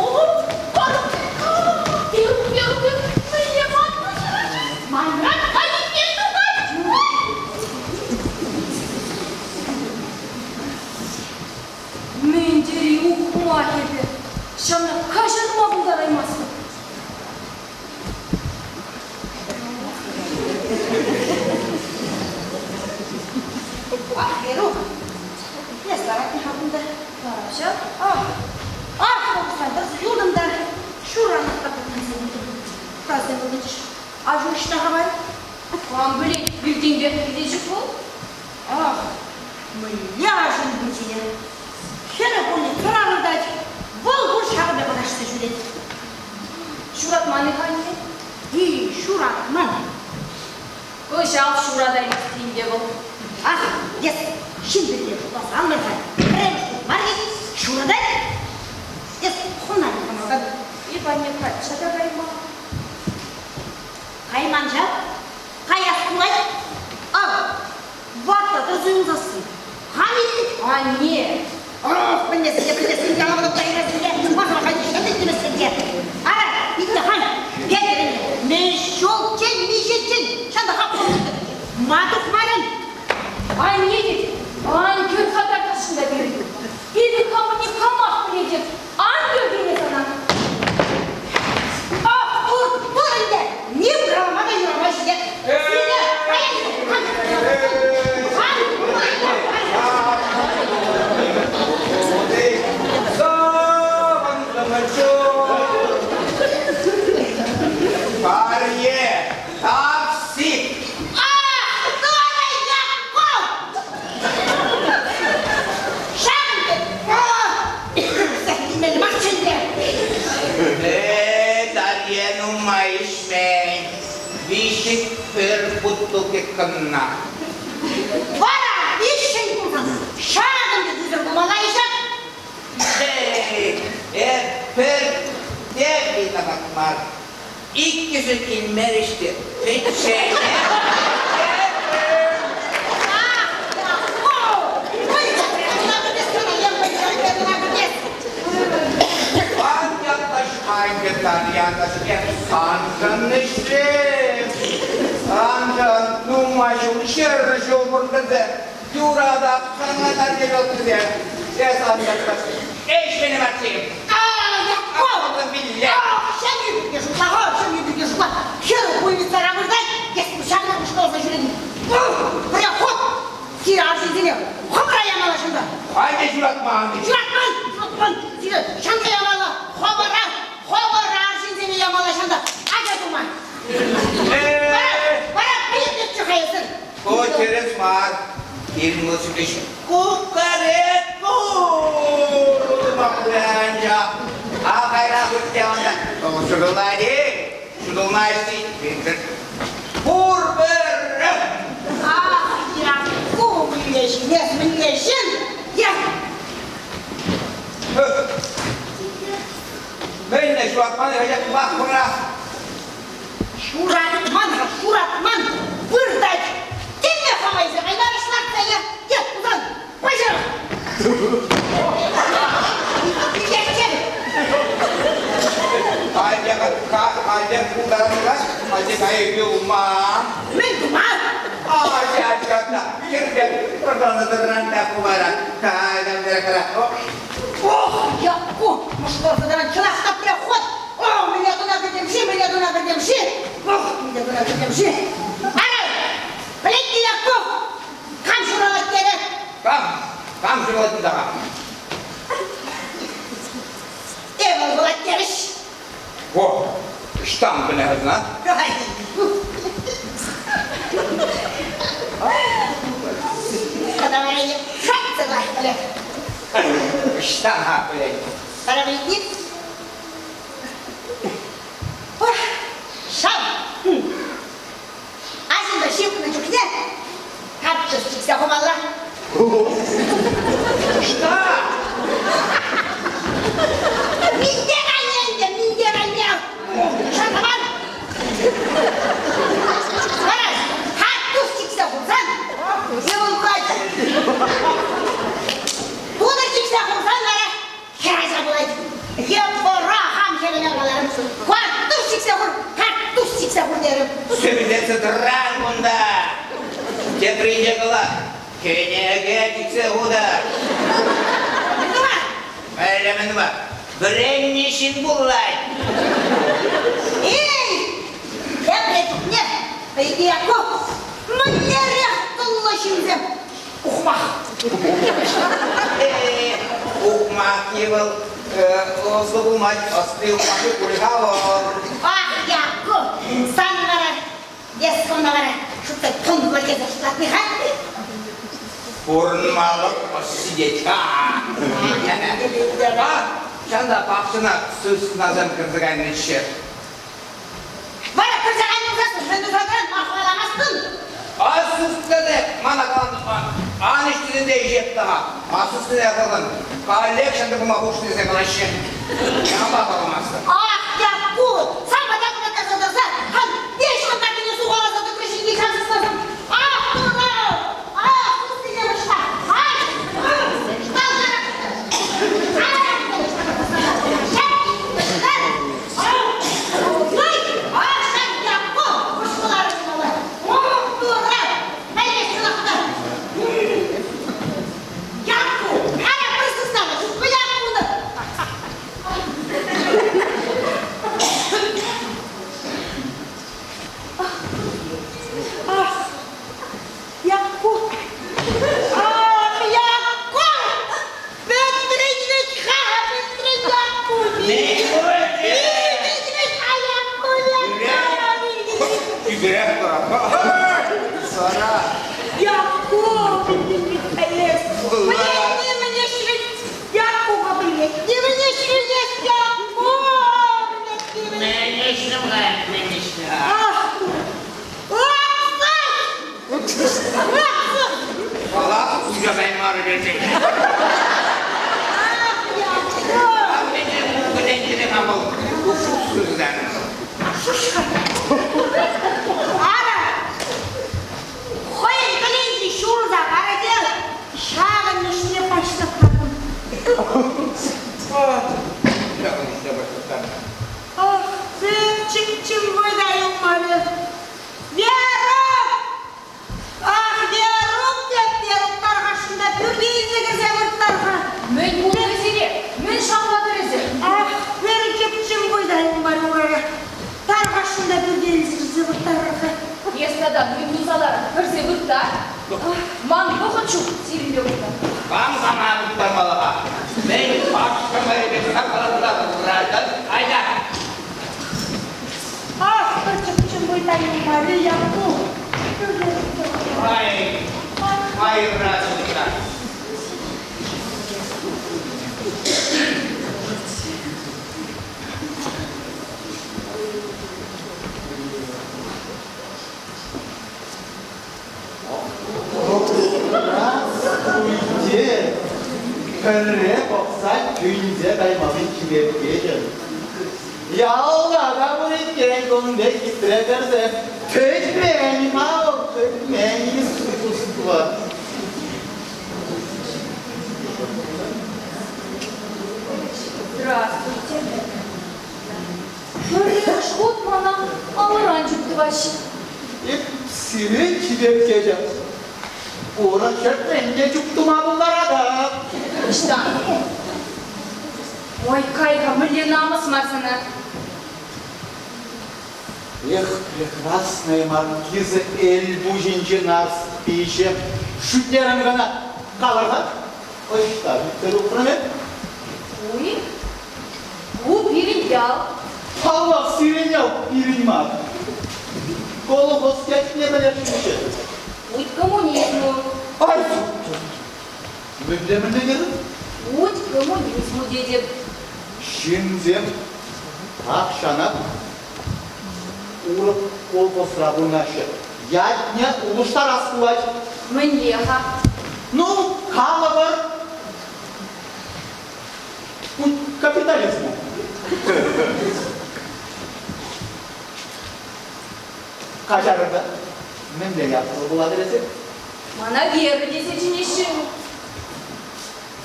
Верук, Верук, мӗнле маннӑ Манран кайӑкне тухать. Мӗн тери ухмах эпӗ! Ҫавна каҫарма пултараймастӑп. Ах, Верук, эс ларатни-ха кунта. Ларап ҫав. Ах, ах, пӑхсан тӑрса юлтӑм та ҫуранах та пӗтменсе юлтӑм. Касем ывӑнчӗҫ. Аҫу ӑҫта-ха вай? Кам пӗлет, пиртенпех килте ҫук вӑл. Ах, мӗнле арҫын пулчӗ Хӗрӗ кунӗ тӑранӑтать, вӑл пур ҫакӑ пек ӑнӑҫса ҫӳрет. Ҫуратман-и-ха анне? И, ҫуратман. Кӑҫал ҫуратаймасть ӗнтӗ вӑл. Ах, эс ҫын пирки шутласа ан лар-ха. Пӗрремӗш хут мар вӗт, ҫуратать. Эс хӑвна юхӑнатӑн. Эп анне качча та кайман. Кайман ҫав. Каяс пулать. Ав, ватта тӑрса юлсассӑн. Кам илтет? Анне! Ох, пӗлмесен те, пӗлмесен те, алӑ каймасен те, мӑшӑр хӑй ҫӗнӗ те. Ара, итле-ха, Петӗрӗн мешокчен, миҫеччен, ҫантӑ хапхӑн ма тухмарӑн? Анне тет, ан кӗр-ха тархасшӑн та пирӗн. Эпӗ хамӑнне хамах пӗлетӗп. Ан кӗр тенӗ сана. Ах, тур, тур ӗнтӗ! Ним калама та юрамасть ӗнтӗ. Сире паян Парне, такси! Ах, Турӑ Якку! Ҫакӑн пек марччӗ ӗнтӗ. Э, Тарье нумай ӗҫмен. Виҫӗ пӗр бутылка кӑна. Вара виҫҫӗн пулсан ҫакӑн пек ӳсӗр пулмалла-и ҫак? Эй, э, пӗр те виноват мар. Иккӗшӗ килмерӗҫ те пӗчченех. Ан ятлаҫма ӗнтӗ, Тарьяна, эп саншӑн ӗҫлем. Саншӑн нумай ҫул, 100 ҫул пурӑнтӑм Юратап сана, Тарья тесе. Эс ан ятлаҫ. Ӗҫ мӗне марччи. Хӗр пульницара выртать, эс ҫакна пуҫласа ҫӳрен. Проход! Сире арҫынсене хӑвӑра ямалла ҫунта. Хайне ҫуратман. Ҫуратман, ҫуратман. Сире ҫанта ямалла, хӑвӑра, хӑвӑра арҫынсене ямалла ҫанта. Ача тума. Вара, вара пӗлетӗпчӗ-ха эсир. Ку тӗрӗс мар. Килмӗш Кукареку! Анчах ахайра хутте унта ҫутӑлать-и? Ҫутӑлмасть-и? Пурпӗр! Ах, Якку, мӗнле ҫын эс, мӗнле ҫын? Ях! Мӗнле ҫуратман ача пӑрах? Ҫуратман-ха, ҫуратман! Выртать! Темме хамайса каймарӗҫ лартса я, я, сан, паҫӑр! Атя, пултарас, атя кайӑк юлма. Мӗн тума? Атя, атя, кӗрпе пӑртанса тӑран та пулара. Кара, Ох, Якку, мӑшкӑлса тӑран чӑнах та проход! О, мӗне кӑна кӗтем-ши, мӗне кӑна кӗтем-ши? Ох, мӗне кӑна кӗтем-ши? Ара, пӗлет-и Якку, кам ҫуралать терӗ? Кам? Кам? Кам ҫуралать кунта-ха? Эвӑл пулать терӗҫ. О, ӑҫтан пӗле-ха сана? Тата вара шатса лайӑх Ӑҫтан-ха пӗлен? Вара пӗлетни? Шав! Аҫӑнта ҫыхнӑ чухне карттус чиксе хумалла. Ӑҫта? Минтер айне ӗнтӗ, минтер айне. Шантаман! Вара карттус чиксе хурсан, ывӑл кайӑк. Тутӑр чиксе хурсан вара хӗрача пулать. Е хам хӗрӗне каларӑм. Карттус чиксе хур, карттус чиксе хур терӗм. Сӳмлесе тӑран кунта. Тепринче кала. Кӗнеке чиксе хутӑр. Мӗн тума? Мӗнле мӗн тума? Вӗреннӗ ҫын пулать. Эй, тепре чухне Яков мӗнлерех тӑллӑ ҫынсем Ухмах. Ухмах-и вӑл, ӑслӑ пулмасть, ӑсли ухмаххи пуль-ха вӑл. Ах, Якку, сан вара, эс хӑвна вара шутса тӑнлӑ тесе шутлатни-ха? Пурӑнмалӑх ӑс ҫитет-ха. Чӑн та пахчана сыснасем кӗрсе кайнӑччӗ. Вара кӗрсе кайнӑ мӗн туса тӑран, ма хӑваламастӑн? Асӑстыне мана калан, ан ӗҫ тесе ӗҫеп та-ха. Асӑстыне калан, каллех ҫантӑкӑма хушнӑ тесе калаҫҫӗ. Ҫавӑнпа каламастӑп. Ах, Якку, сан пата кӑтартса тӑрса, хан веҫ хӑтарнине сухаласа тӑкрӗ ҫинчи ҫав сыснасем. Ах, турра! Ах, сыснисем ӑҫта? Ай! Ах, Якку! Ах, Якку! Пӗтрӗн-ха, пӗтрӗн Якку! Пӗтрӗн-ха, Якку, Якку! Тӳперех Сара! Якку, эс! Блин, не Якку, блин, не мне Якку! Мӗн ӗҫрӗм-ха, мӗн ӗҫрӗм? Ах, Паллах, хуҫа каймарӗ тесе. Ара, хӑйӗн кӗленчи ҫурса парать ҫакӑн ӗҫне паҫлаттартӑм. Ҫакӑн ӗҫне паҫлаттарнӑ. Ах, пӗчӗк-чӗм вӑй та юлмарӗ. Вера! Ах, Верук тет Верук тархасшӑн пӳрте илсе кӗрсе вырттар-ха. Мӗн пулнӑ сире? Мӗн шавлатӑр эсир? Ах, пӗр чӗпчӗм вӑй та юлмарӗ урара. Тархасшӑн та пӳрте илсе кӗрсе вырттар-ха. Эс тата мӗн туса ларӑн? Кӗрсе вырттар. Ман вӑхӑт ҫук сирӗнпе кунта. Кам сана вырттармалла-ха? Мӗн пашкӑмӑр эпир саккаласа пыратӑн? Айта! Ах, пӗр чӗпчӗм вӑй та юлмарӗ Якку. Ай, майра ҫынна. Здравствуйте! Пӗрре пӑхса кӳнсе каймалли чиперккеҫӗм. Ялта та пулин кун пек хитре кӗрсе кӗтмен-ха вӑл, кӗтмен искусство. Здравствуйте. Пӗрремӗш хут мана алӑран чуптӑваҫҫӗ. Эп сире чиперккеҫӗм. Урӑх ҫӗртен те чуптума пултаратӑп. Ӑҫта? Ой, кай-ха, мӗнле намӑс мар сана. Эх, прекрасная маркиза Эльпуҫӗнчи Нарспиҫӗ, шӳтлерӗм кӑна. Калӑр-ха, ӑҫта витсе тухрӑн эп? Уй, ку пирӗн ял. Паллах, сирӗн ял пирӗн мар. Колхоз ятне пӗлесшӗнччӗ. Путь коммунизму. Ай, мӗнле мӗнле терӗн? Путь коммунизму тетӗп. Ҫынсем тахҫанах урӑх колхозра пурӑнаҫҫӗ. Ятне улӑштарас пулать. Мӗнле-ха? Ну, калӑпӑр, путь капитализму. Каҫарӑр та, мӗнле ятлӑ пулатӑр эсир? Мана Вера тесе чӗнеҫҫӗ.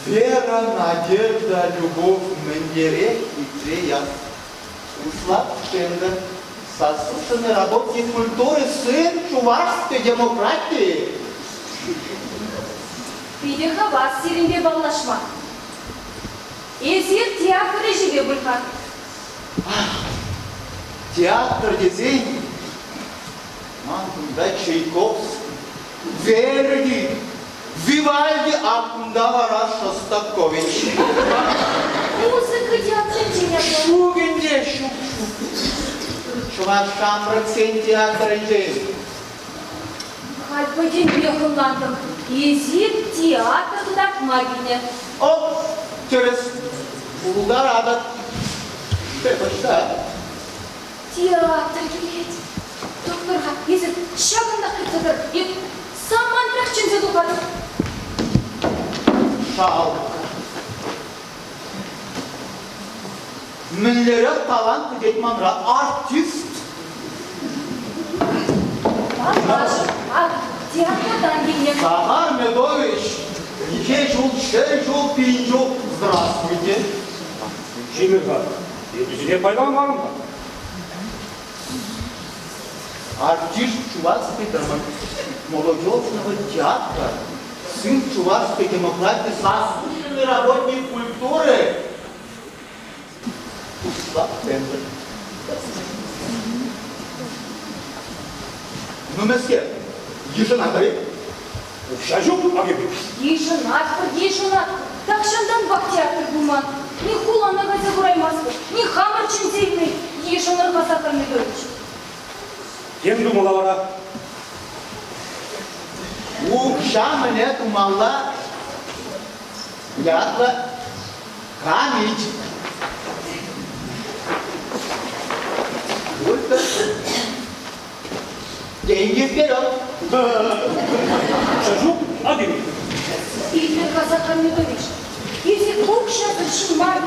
Вера, Надежда, Любовь мӗнлерех хитре ят. Услап Шендер, заслуженный работник культуры, сын чувашской демократии. Питӗ хавас сирӗнпе паллашма. Эсир театр ӗҫӗпе пуль-ха. Театр тесен ман кунта Чайковский, Верди, Вивальди, а кунта вара Шостакович. Музыка театрӗнчен ятлӑ. Ҫук ӗнтӗ, ҫук, ҫук. Чӑваш ҫамрӑксен театрӗнчен. Халь пӗтӗмпех ӑнлантӑм. Эсир театр кӑтартма килнӗ. О, тӗрӗс. Пултаратӑп. Эп ӑҫта? Театр килет. Тухтӑр-ха, эсир ҫакӑнтах кӗтсе тӑр. Эп самантрах чӗнсе тухатӑп. Шалка. Мӗнлерех талант кӗтет манра артист? Паллаш, ак театртан килнӗ. Захар Медович, миҫе ҫул, ҫӗр ҫул, пин ҫул, здравствуйте. Чимӗр-ха, эпӗ пайламарӑм-ха. Артист Чувашской молодежного театра, сын чувашской демократии, заслуженный работник культуры. Услап центр. Ну, мӗскер, йышӑнатӑр-и? Укҫа ҫук, Агипич. Йышӑнатпӑр, йышӑнатпӑр. Тахҫантанпах театр пулман. Ни хулана кайса кураймастпӑр, ни хамӑр чӗнсе илмен. Йышӑнӑр-ха, Захар Медович. Тем тумалла вара? Укҫа мӗне тумалла ятлӑ камит. Только деньги вперед! Ҫук, Агипич. Итлӗр-ха, Захар Медович, эсир укҫасӑр ҫын мар.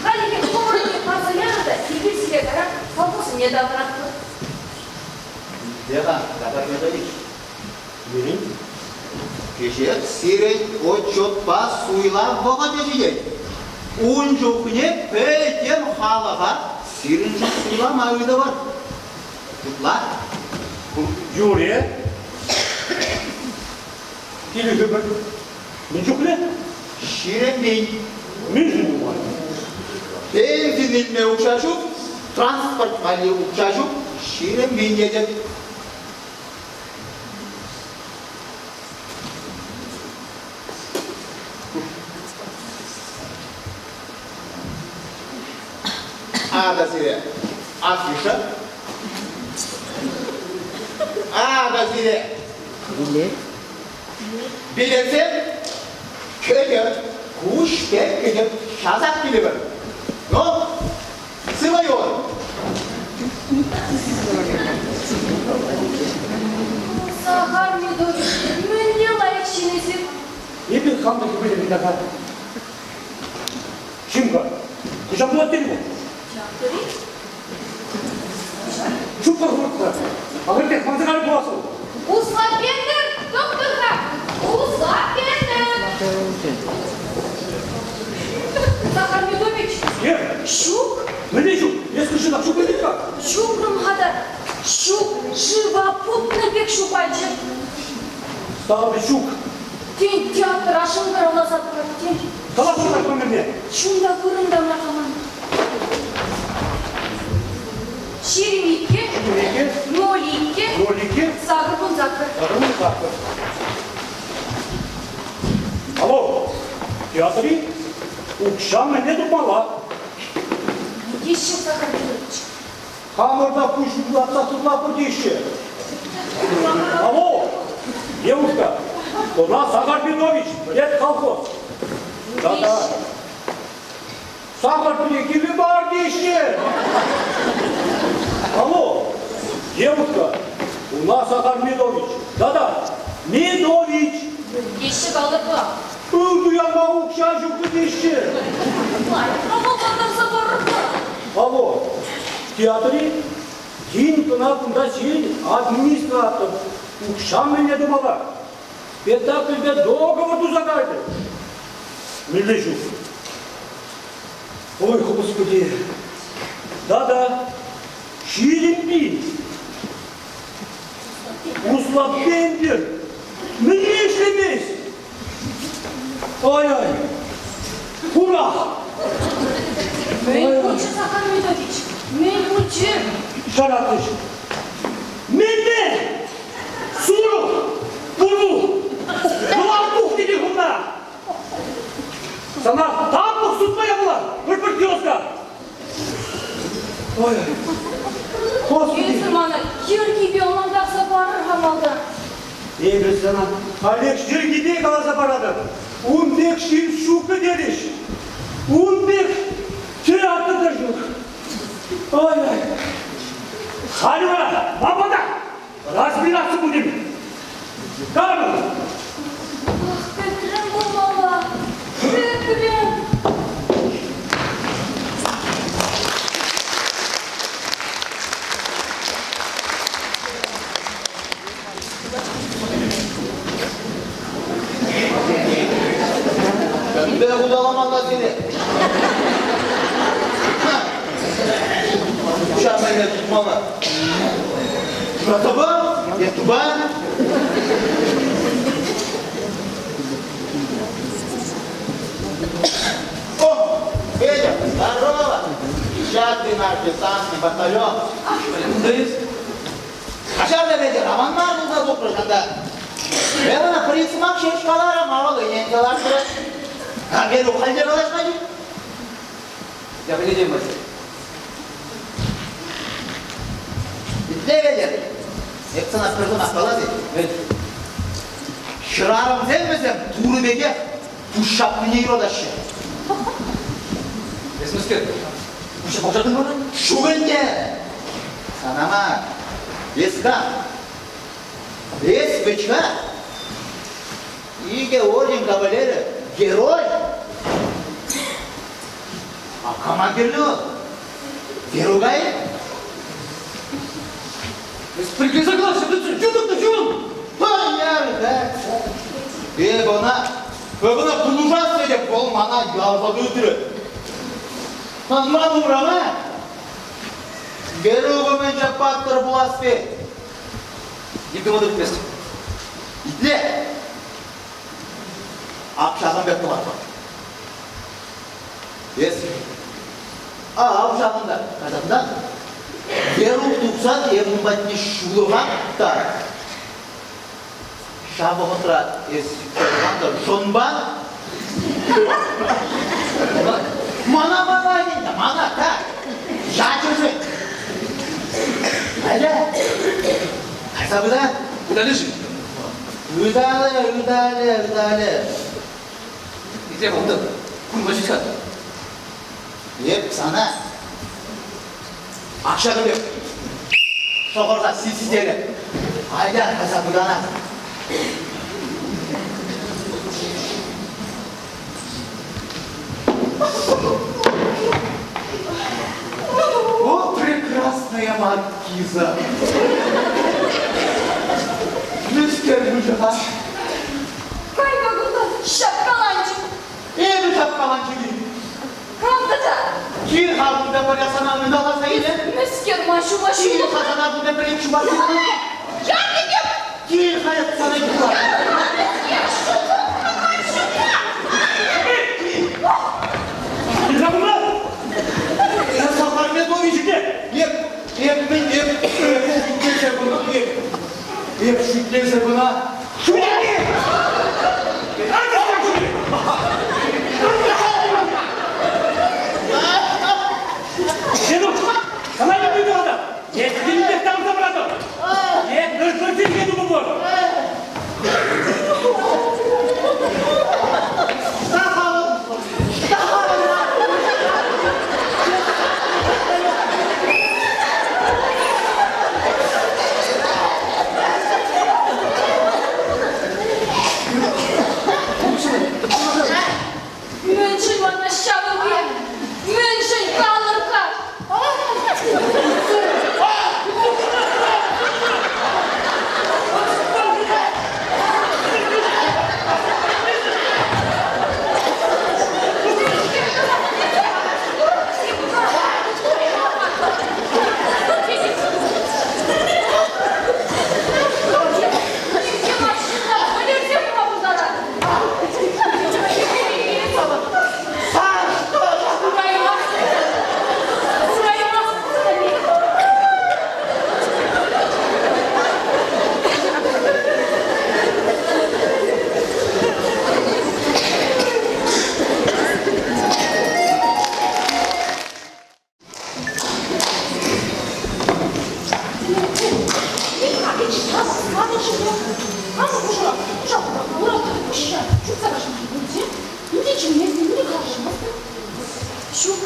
Халӗ хӑвӑрне парса янӑ та эпир сире кайран колхозне тавӑратпӑр. Итле-ха, Захар Медович. Мӗн? Кӗҫех сирӗн отчетпа суйлав вӑхӑчӗ ҫитет. Ун чухне пӗтӗм халӑха сирӗншӗн суйлама ыйтӑвӑр. Ытла. Юрӗ. Килӗшӗпӗр. Мӗн чухлӗ? 20 пин. Мӗншӗн нумай? Бензин илме укҫа ҫук, транспорт валли укҫа ҫук, 20 пин тетӗп. Акӑ сире афиша. Акӑ сире билетсем кӗтӗр, куҫ пек кӗтӗр, часах килӗпӗр. Ну, сывӑ юлӑр. Сахар Медович, мӗнле лайӑх ҫын эсир? Эпир хам та хӗпӗртетӗп така. Чим-ха, куҫа пулать тенӗ вӑл. Театр-и? Чупка хӑвӑртра. Ахӑртнех манса кайнӑ пулас вӑл. Усла Петӗр, тӑхтӑр-ха! Усла Петӗр! Захар Медович! Е? Ҫук! Мӗнле ҫук? Эс куҫҫунах ҫук пӗлет-ха. Ҫукрӑм-ха та, ҫук, шыва путнӑ пек ҫухалчӗ. Стало быть, ҫук. Тен, театра шӑнкӑравласа тӑрать, тен. Калаҫу та номерне. Чунта вырӑнта мар ман. 22. 22. 02. 02. 88. 88. Театри укҫа мӗнле тупмалла? Теҫҫӗ Захар Петрович. Хамӑр та пуҫ лартса сырлатпӑр теҫҫӗ. Алло, девушка, у нас Захар Петрович, лет колхоз. Да-да. Сахар пире кирлӗ мар теҫҫӗ. Алло, девушка, у нас Сахар Медович. Да-да, Медович. Теҫҫӗ калӑпа. Ыл туянма укҫа ҫук теҫҫӗ. Лайӑх парӑр-ха. Алло, театри тин кӑна кунта сирӗн администратор укҫа мӗнле тумалла? Спектакльпе договор туса кайрӗ. Мӗнле ҫук? Ой, Господи! Да-да, 20 000. Услап пенпир. Мӗнле ӗҫлемест? Ой-ой! Хурах! Мӗн пулчӗ, Захар Медович? Мӗн пулчӗ? Шаратрӗҫ. Мӗнле? Сурӑх! Пуру! Кӑлар тухнӑ те кунта! Сана тамӑк сутма япала! Пӗр-пӗр киоска! Ой, Господи! Эсӗ мана йӗркипе ӑнлантарса парӑр-ха малтан. Эпӗ сана халех йӗркипе каласа паратӑп. Ун пек ҫын ҫук пӗтерӗҫ. Ун пек театр та ҫук. Ой-ой. Халь вара ман пата разбираться будем. Карл! Ах, пӗтрӗм пулмалла. Пӗтрӗм. Мӗнпе улталамалла сире? Укҫа мӗнле тупмалла? Шуратӑпа е тупа? О, Федя, здорово! Десятый наш десантный батальон. Каҫар Федя, аван мар пулса тухрӗ ҫанта. Эп ӑна пӗр сӑмах ҫеҫ каларӑм, авал ӗненсе лартрӗ. А Верук халь те калаҫмать-и? Я пӗлетем, Вася. Итле, Федя. Эп сана пӗр сӑмах калас-и? Мӗн? Хӗрарӑмсем вӗсем турӑ пекех пуҫ ҫапнине юратаҫҫӗ. Эс мӗскер? Пуҫа пӑхатӑн мана? Ҫук ӗнтӗ! Сана мар. Эс кам? Эс вӗт-ха икӗ орден кавалерӗ, герой! А кама кирлӗ вӑл? Верука-и? Эс прикресэ калаҫҫӗ, юнӑк та юн! Понятно. Эп ӑна, эп ӑна пулӑшас тетӗп, вӑл мана ярса тытрӗ. Ман умрама Верук умӗнче паттӑр пулас пек. Никому та пӗтмест. Итле. Ак ҫакӑн пек тӑватпӑр. Эс ав ҫакӑнта, ҫакӑнта. Верук тухсан эп ун патне ҫулӑха та ҫав вӑхӑтра эс сиксе шӑнпа мана мана мана так ячӗшӗ Айда кайса пыта Ыталӗ-ши? Ыталӗ, ыталӗ, ыталӗ. Итле унта кун ваҫҫа. Эп сана ак ҫакӑн пек шӑхӑрса систерӗ. Айда кайса пытана. О, прекрасная маркиза! Мӗскер пулчӗ-ха? Кайма кунтан ҫапкаланчӑк. Эпӗ ҫапкаланчӑк-и? Кам тата? Кил-ха кунта пӗрре сана ыталаса иле. Мӗскер ман ҫума Кил-ха сана кунта пӗрре чупа Я тебе... Кил-ха сана юхла. Сахар Медович, эп, эп мӗн, эп, эп шӳтлесе пынӑ, эп, эп шӳтлесе пына. Шӳтлени!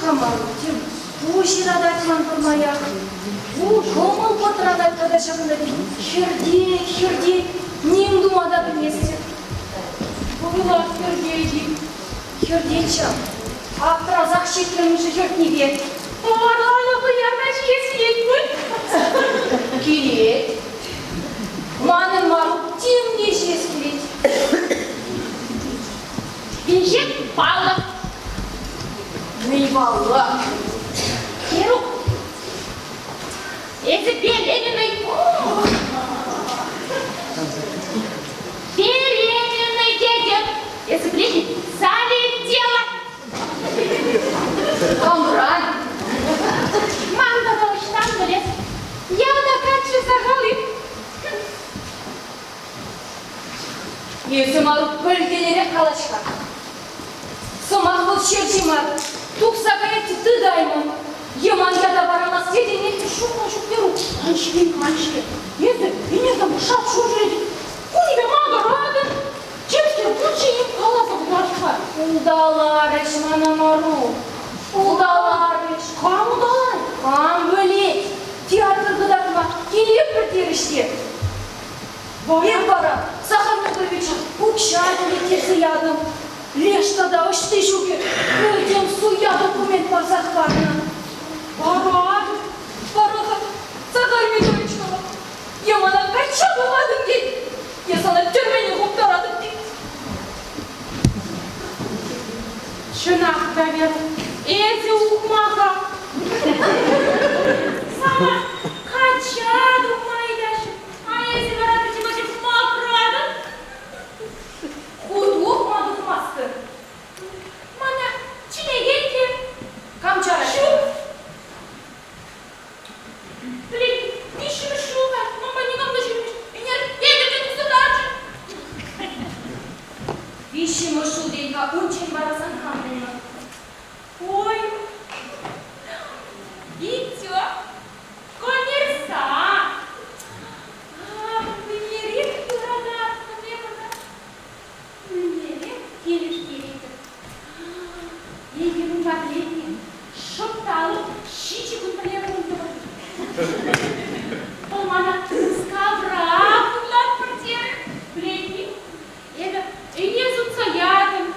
Ҫук-ха, Марук, тем пуҫ ыратать ман пӗрмаях. Кӑмӑл пӑтратать тата ҫакӑнта хӗртет, хӗртет, ним тума та пӗлместӗп. Вӑйлах хӗртет-и? Хӗртет ҫав. Аптрасах ҫитрӗм-ши хӗртнипе. Тӑварланӑ хӑяр та ҫиес килет пуль. Килет. Манӑн Марук тем те ҫиес килет. Виҫех паллӑ. Мӗн паллӑ? Верук, эсӗ беременный. Беременный тетӗп. Эсӗ пӗлетӗн, залетела. Камран? Ман тата ӑҫтан пӗлес? Ялта каччӑ сахал-и? Эсӗ, Марук, пӗлтӗнерех калаҫ-ха. Сӑмах вӑл ҫерҫи мар, тухса каять те тытаймӑн. Е ман ята парамас тетӗн-и? Ҫук-ха, ҫук, Верук, ан ҫиен, ан ҫиен. Эсӗ ӗнертен шап-шур ҫӳретӗн. Кунӗпе макӑратӑн. Темскер пулчӗ-им, каласа кӑтарт-ха. Улталарӗҫ мана, Марук, улталарӗҫ. Кам улталарӗ? Кам пӗлет, театр кӑтартма килетпӗр терӗҫ те. Эп вара Сахар Петровича укҫа тӳлеттерсе ятӑм. Леш тата ӑҫти ҫукӗ пӗтӗм суя документ парса хӑварнӑ. Вара, вара-ха, Сахар Петрович вара, е мана качча тухатӑн тет, е сана тӗрмене хуптаратӑп тет. Чӑнах та, Вера, эсӗ ухмаха. Сана качча тухма ыйтаҫҫӗ. А эсӗ вара пӗчӗк макратӑн. Хут ухма тухмастӑн. Мана чӗнекен те Кам чарать? ҫук. Блин, виҫҫӗмӗш ҫул-ха, мама никам та ҫӳремест. Ӗнер Петӗр те тухса тарчӗ. Виҫҫӗмӗш ҫул тен-ха, унччен вара сан кам пулнӑ? Ой, Витя, коммерсант. Ах, мӗнлерех юрататтӑм эп ӑна. Мӗнлерех килӗштеретӗп. Эпир унпа пӗлетне шӑп та алӑк ҫичӗ кун пӗрле пурӑнтӑмӑр. Вӑл мана Мускавра пурлатпӑр терӗ. Пӗлетни, эпӗ ӗне сутса ятӑм,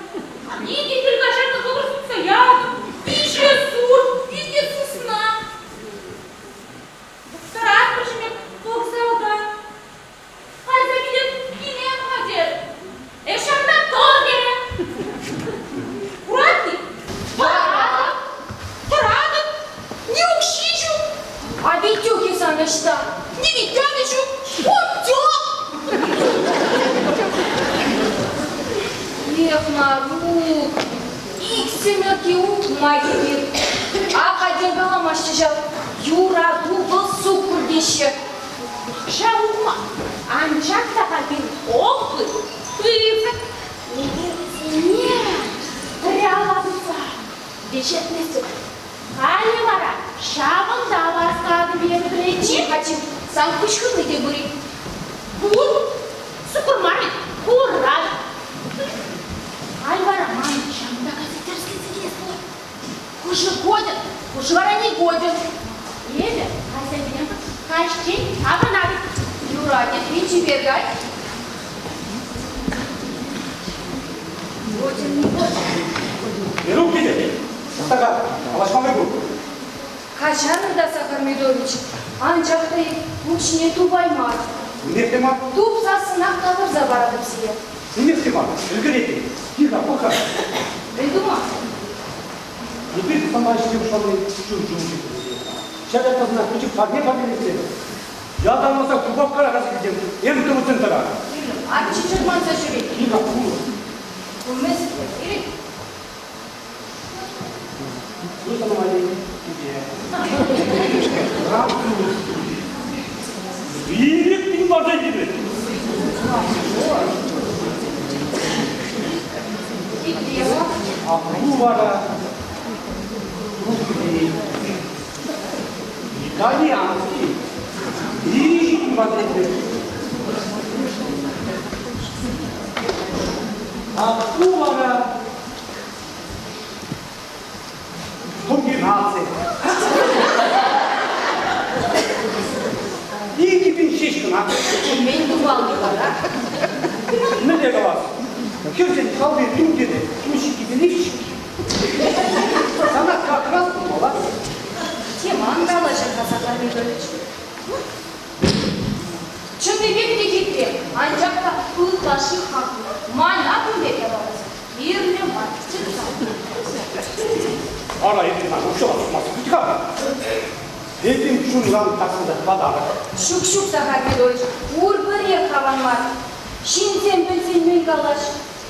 икӗ хӗл каҫарнӑ вӑкӑр сутса ятӑм, виҫӗ сурт, икӗ сысна. Тӑратмӑшӗме вокзалта. Кайса килет килем-ха терӗ. Эс ҫакна тӑр терӗ. Куратни? Тӑратӑп. Тӑратӑп. Ни укҫи ҫук. А Витюхи сан ӑҫта? Ни Витя те ҫук. Утек! Эх, Марук, иксӗмӗр те утма эпир. Ахальтен каламаҫҫӗ ҫав, юрату вӑл суккӑр теҫҫӗ. Ҫав ухмах. Анчах та пирӗн опыт пысӑк. Эпир пряла тытса вӗҫертместӗп. Халӗ вара ҫавӑнта васкатӑп эпӗ пӗлетни. Чи-ха, сан куҫ хывни те пур-и? Пур. Суккӑр мар-и? Курать. Халь вара ман ҫавӑнта кайса тӗрӗслесе килес пулать. Хӑшӗ годен, хӑшӗ вара не годен. Эпӗ кайса килем каҫчен таврӑнатӑп. Юрать, эппин чипер кай. Годен, не годен. Верук килет. Тӑхта-ха, калаҫма май пур. Каҫарӑр та, Сахар Медович, анчах та укҫине тупайман. Нимех те мар. Тупсассӑнах тавӑрса паратӑп сире. Нимех те мар, ӗлкӗретӗн. Тиха, пӑх-ха. Мӗн тума? Эпир сана ӗҫле пуҫлани чун-чун ҫитнӗ. Ҫак ятпа пӗчӗк парне парнелесе ятарласа Кубовкара кайса килтӗм. МТВ центра. Арчи чӑрманса ҫӳрет. Тиха, пулӑш. Ку мӗскер, Ирик? Ирик барса илтӗмӗр. А ку вара итальянский. Ирик барса илтӗмӗр. А ку вара Том. Мӗн тумалли вара? Мӗнле калас? Хӗрсен шалти тумтирӗ ту ҫиккипе лифчик. Сана как раз пулмалла. Тем ан калаҫӑр-ха, Захар Петрович. Чӑннипех те хитре, анчах та ытлашши хаклӑ. Мана кун пек япаласем кирлӗ мар. Ара, эпир ман укҫалла тухмастӑп вӗт-ха. Эпин чунран тасӑнса патарӑп. Ҫук, ҫук, Захар Петрович, пурпӗрех аван мар. Ҫынсем пӗлсен мӗн калаҫ?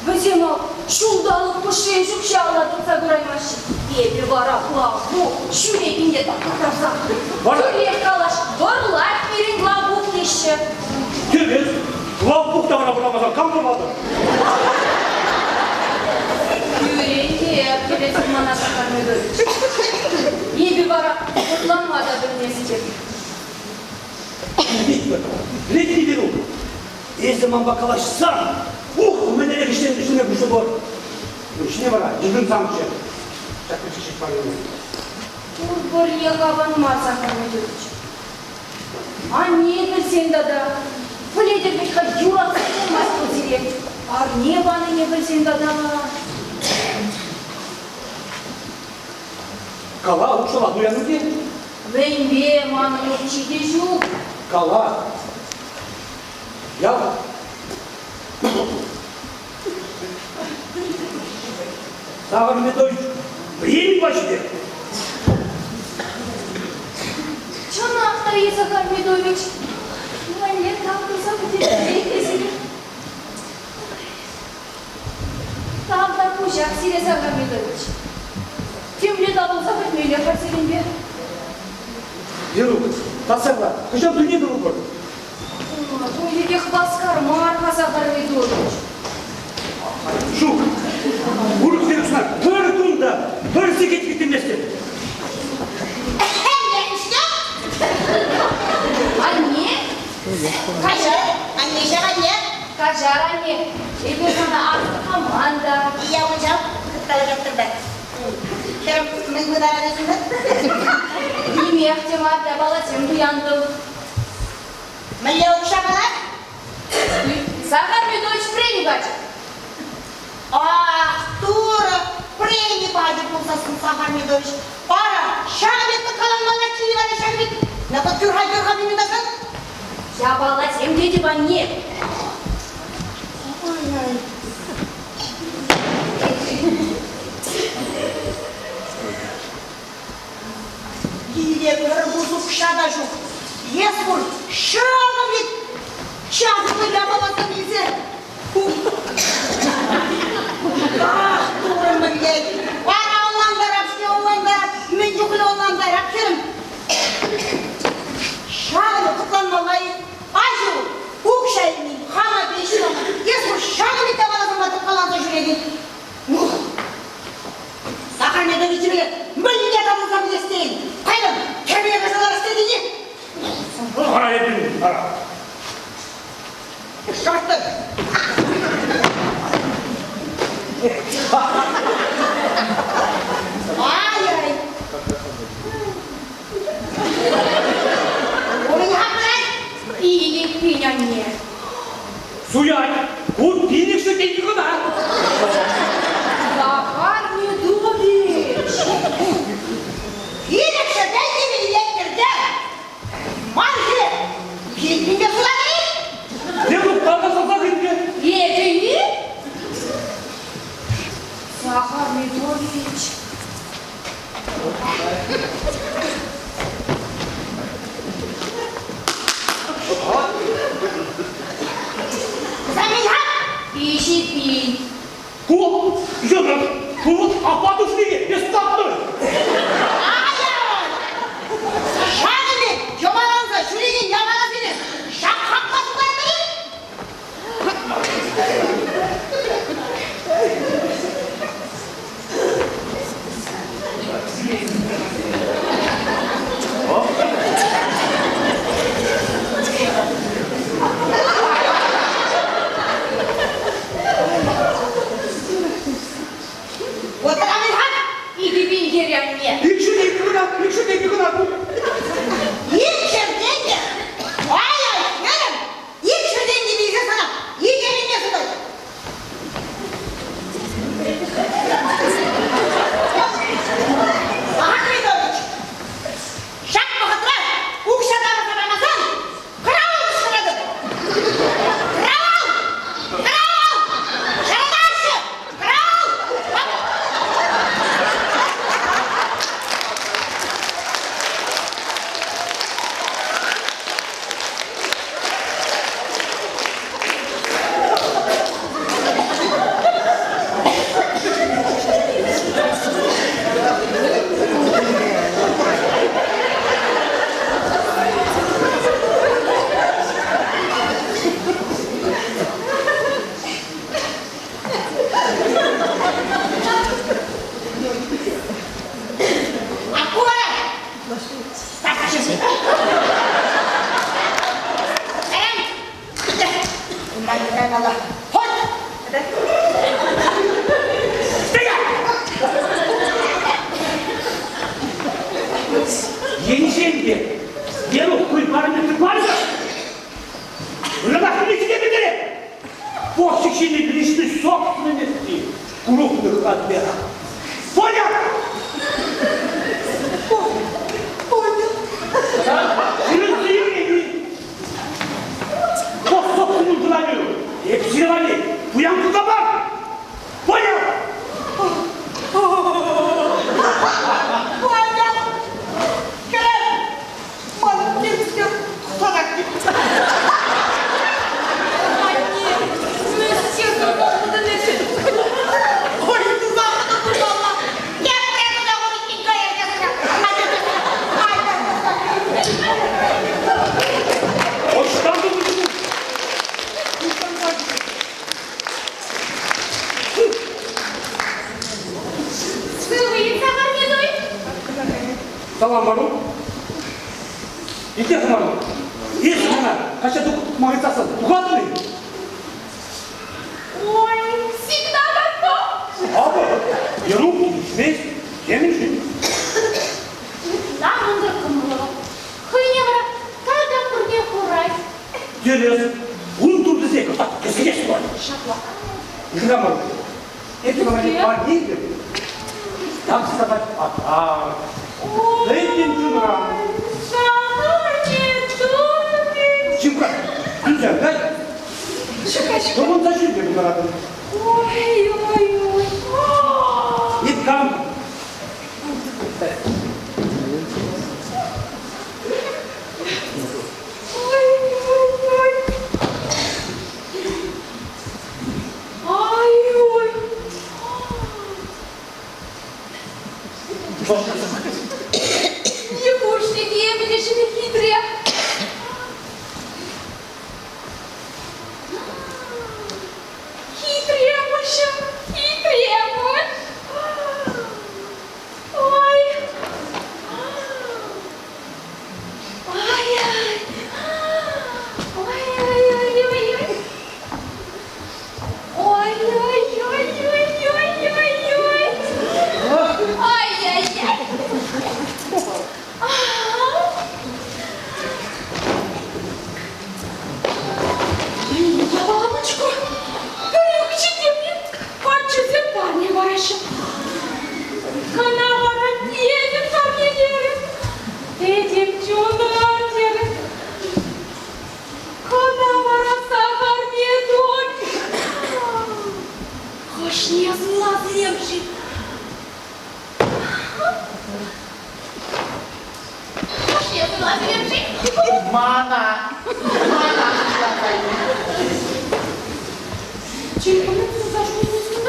Вӗсем ав ҫулталӑк хушши укҫалла тытса кураймаҫҫӗ. Эпӗ вара Главбух ҫӳрекене таптаттарса. Тӳрех калаш, вӑрлать пирӗн Главбух теҫҫӗ. Тӗрӗс. Главбух та вара вӑрламасан кам вӑрлатӑр? Кӳренте килет мана Захар Медович. Эпӗ вара вӑрлама та пӗлместӗп. Илтетпӗр. Лети Верук, эсӗ манпа калаҫсан, ух, мӗнлерех ӗҫлеме пуҫлӑпӑр. Ҫине вара, йышӑнсамччӗ. Ҫак пӗчӗк ҫеҫ парнене. Пурпӗрех аван мар, Захар Медович. Анне пӗлсен тата, пӗлетӗр вӗт-ха, юратса пулмасть вӑл сире. Парне панине пӗлсен тата. Кала, укҫалла туяннӑ те. Мӗнпе манӑн укҫи те ҫук. Кала. Ял. Сахар Медович премий пачӗ Чӑнах та, Захар Медович, мӗнле тав туса пӗтермелле сире? Тавтапуҫах сире, Захар Медович. Темле татӑлса пӗтмелле-ха сирӗнпе. Верук, татса кала, хӑҫан туйне тӑвӑпӑр? Туйӗпех васкар мар-ха, Захар Медович. Ҫук, урӑх Верусна пӗр кун та пӗр сехет кӗтместӗп. Анне? Каҫар, анне ҫав анне. Каҫар, анне, эпӗ сана астӑваман та. Ия ҫав, калаҫатӑр та. Хӗрӗм, мӗн пытарасӑн? Нимех те мар, япаласем туянтӑм. Мӗнле укҫа парать? Сахар Петрович преми пачӗ. Ах, Турӑ, преми пачӗ пулсассӑн Сахар Медович. Ара, ҫакӑ пек тӑккаланмалла вара ҫакӑ пек. Нахӑт кӳр-ха, кӳр-ха, Япаласем тетӗп, анне. Ай-ай. Киле пӗр пус укҫа та ҫук. Эс пур, ҫакӑ пек чаплӑ япаласем илсе. Ах, Турӑ мӗнле! Вара ӑнлантарап-ҫке, ӑнлантарап. Мӗн чухлӗ ӑнлантарап, хӗрӗм. Ҫакӑн хӑтланмалла-и? Аҫу, укҫа илмен, хама пеҫ Эс пур ҫакӑн пек япаласемпе тӑккаланса ҫӳретӗн. Ух! Сахар Медовичеве мӗнле татӑлса пӗтес тейӗн? Кайран кӗме кайса ларас тетӗн-и? Ара, эпин, ара. Шарттӑр! Ай-ай! Пилӗк анне. Суять! Ку пилӗкшӗ тенкӗ кӑна! Захар Медович! Пилӗкшӗ тенкӗ илеттӗр Ман хӗре пилӗкпе суйланӑ-и? Лерук, тархасласах илтнӗ. Эпӗ-и? Захар Медович! Заминха! Пиҫи-пин. Ку йӑнӑш, ку апат ушнине бесплатно. Ай-ай! Ҫакӑн пек йӑваланса ҫӳрекен япаласене ҫак хакпа сутатӑр-и? Икӗ хӗр анне. Икшӗ кӑна, икшӗ кӑна. Икшӗ тенкӗ! Ай-ай, хӗрӗм! Ырратпе. Понял? Понял. По собственному желанию. Эпсировали. Пуян тутамар. Понял? Понял. Керем, ман темскер тухса китте. Анне, мӗскер тумалла эсӗ? Ой, тусахӑ тусалла. Тепре туса хуриккин каяр Ӑҫтан тупӑнчӗ? Сывӑ-и, Сахар Медой? Салам, Марук. Итле-ха, Марук. Эсӗ мана качча тухма ыйтсассӑн тухатӑн-и? Ой, всегда готов. Акӑ, Верук килӗшмест. Темӗншӗн. Ытла мӑнтӑр кӑмӑллӑ вӑл. Хӑйне вара тата пурне хурать. Тӗрӗс. Ун туртисен кӑштах кӗсӗрес пулать. Ҫапла. Ыра, Марук. Эпӗ мана парне илтӗм. Так сказать, подарок. Пӗтӗм чунран. Сахар Медой. Чим-ха, Люся, дай. Тӑвӑнса ҫӳрме пултаратӑн. Ой, ой, ой. Эп кам? Ой, ой, ой. Ай, ой. Нивушлӗ темлешӗн хитре. Хитре пуҫӑм, хитре пуҫ. Ой. Ай-ай. Ой-ой-ой-ой-ой. Ой-ой-ой-ой-ой-ой-ой. Ай-яй-яй. Мамочку, пӗрӳхчӗ каччӑсем парне параҫҫӗ. Кӑна вара тетӗп парнелерӗ. Этем чунран терӗ. Кӑна вара сахарне тунь. Хӑшне суйласем-ши? Хӑшне суйласем-ши? Мана! Мана суйласа Чиркӳне туса ҫӳресшӗн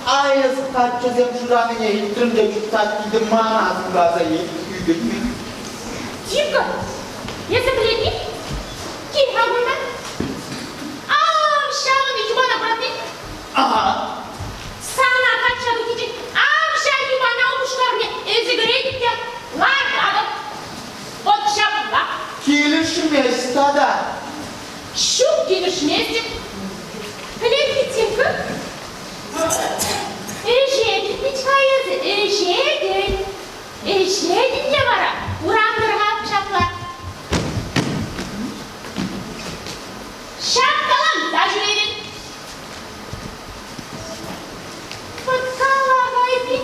А эс каччӑсем шыранине илтрӗм те чупса килтӗм мана суйласа ӳкӗтнӗ. Тимка, эсӗ пӗлетни? Кил-ха кунта. Ав, ҫавӑн юмана пӑрахни. Ага. Сана качча тухиччен ав ҫав юмана упӑшкарне эсӗ кӗретӗп те лартатӑп. Вот ҫапла. Килӗшмест тата. Ҫук килӗшместӗп. Пӗлет-и, Тимка? Ӗҫетӗн вӗт-ха эсӗ, ӗҫетӗн. Ӗҫетӗн те вара урам тӑрӑхах ҫапла. Ҫапкаланса ҫӳретӗн. Пӑткала эппин,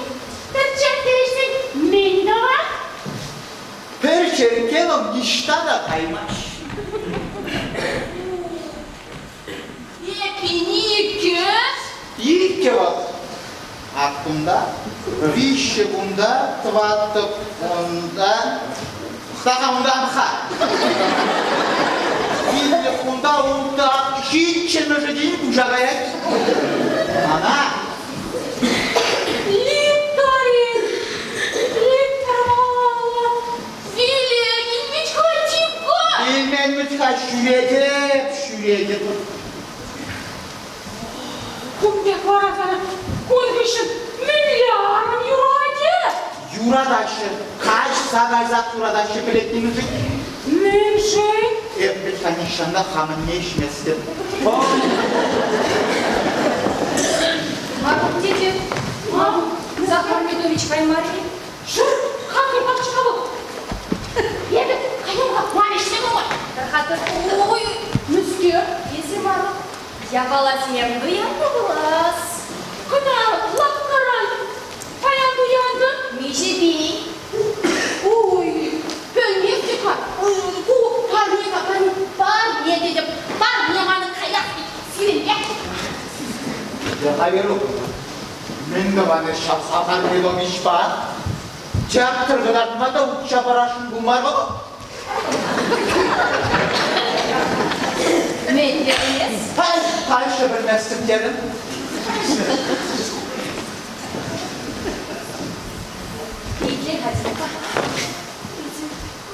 тӗпчетсе ӗҫсен мӗн тӑвас? Пӗр черкке вӑл ниҫта та каймасть. Эппин иккӗ. Иккӗ вӑл. Ак кунта, виҫҫӗ кунта, тӑваттӑ кунта, саха унтан-ха. Пиллӗк кунта, улттӑ, ҫиччӗмӗшӗ тин пуҫа каять. Мана Литарин! Литра! Виленин вӗт-ха Тимка! Вилмен вӗт-ха ҫӳретӗп, ҫӳретӗп. Кун пек вара сана кун хыҫҫӑн мӗнле арӑм юратӗ? Юратаҫҫӗ, каҫса кайсах юратаҫҫӗ пӗлетнӗ-ши? Мӗншӗн? Эп вӗт-ха нихҫан та хамӑнне ӗҫместӗп. Марук тете, Марук, Захар Петрович каймарӗ-и? Шур, хакӑр пахча вӑл. Эпӗ каям-ха, ман ӗҫсем нумай. Пӗр-хатӑр, ой, мӗскер, эсӗ, Марук, япаласене туяннӑ пулас. Кӑна лавккаран паян туянтӑм. Миҫе пин? Ой, пӗлместӗп-ха. Ку парне-ха, парне, парне тетӗп. Парне манӑн каях сирӗнпе. Верук, мӗн тӑван эс ҫав Сахар Миловичпа? Театр кӑтартма та укҫа парасшӑн пулмарӗ вӑл. Мӗн терӗн эс? Кайшӑ пӗлместӗп терӗм. Итле-ха, Тимка.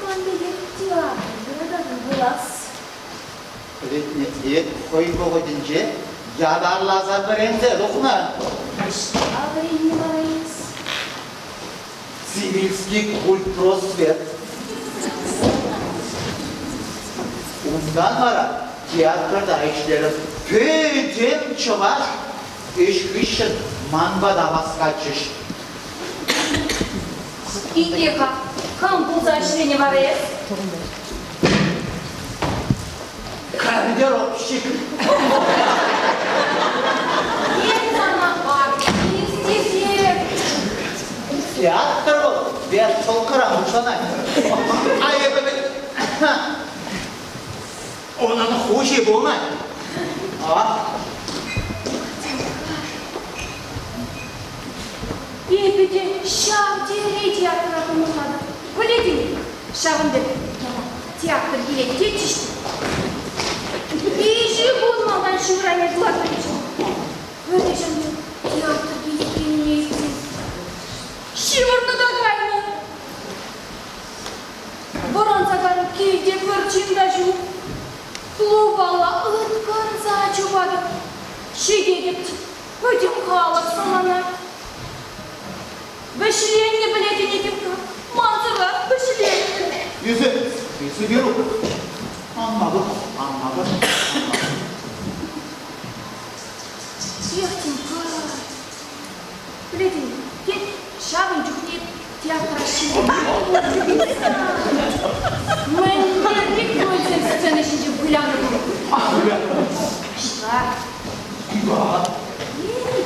Ман пекех театр юрататӑн пулас. Пӗлетне хӑй вӑхӑтӗнче ятарласа вӗренсе тухнӑ. Ӑҫта вӗреннӗ вара эс? Цивильский культпросвет. Унтан вара театрта ӗҫлерӗм. Пӗтӗм чӑваш ӗҫ хыҫҫӑн манпа та васкатчӗҫ. Итле-ха, кам пулса ӗҫленӗ вара эс? Гардеробщик. Эп сана артист тесе. Театр вӑл вешалкӑран пуҫланать. А эпӗ вӗт унӑн хуҫи пулнӑ. Эпӗ те ҫав тери театра кӑмӑллатӑп. Пӗлетӗн-и, ҫавӑн пек театр килет тетчӗҫ те. Виҫӗ кун малтан ҫывӑрайми пулаттӑмччӗ. Пӗтӗҫӗм театр килет илтсен. Ҫывӑрнӑ та кайнӑ. Вӑранса кайнӑ килте пӗр ҫын та ҫук. Клубалла ыткӑнса чупатӑп. Ҫитетӗп, пӗтӗм халӑх саланать. Вӗҫленнӗ пӗлетӗн-и, Тимка? Мансӑрах вӗҫленнӗ. Ӳсӗ, ӳсӗ Верук. Анмалӑх, анмалӑх, анмалӑх. Эх, Тимка, пӗлетӗн-и, тет ҫавӑн чухне театра ҫитнӗ. Мӗнле рольсем сцена ҫинче вылянӑ пуль. Ӑҫта?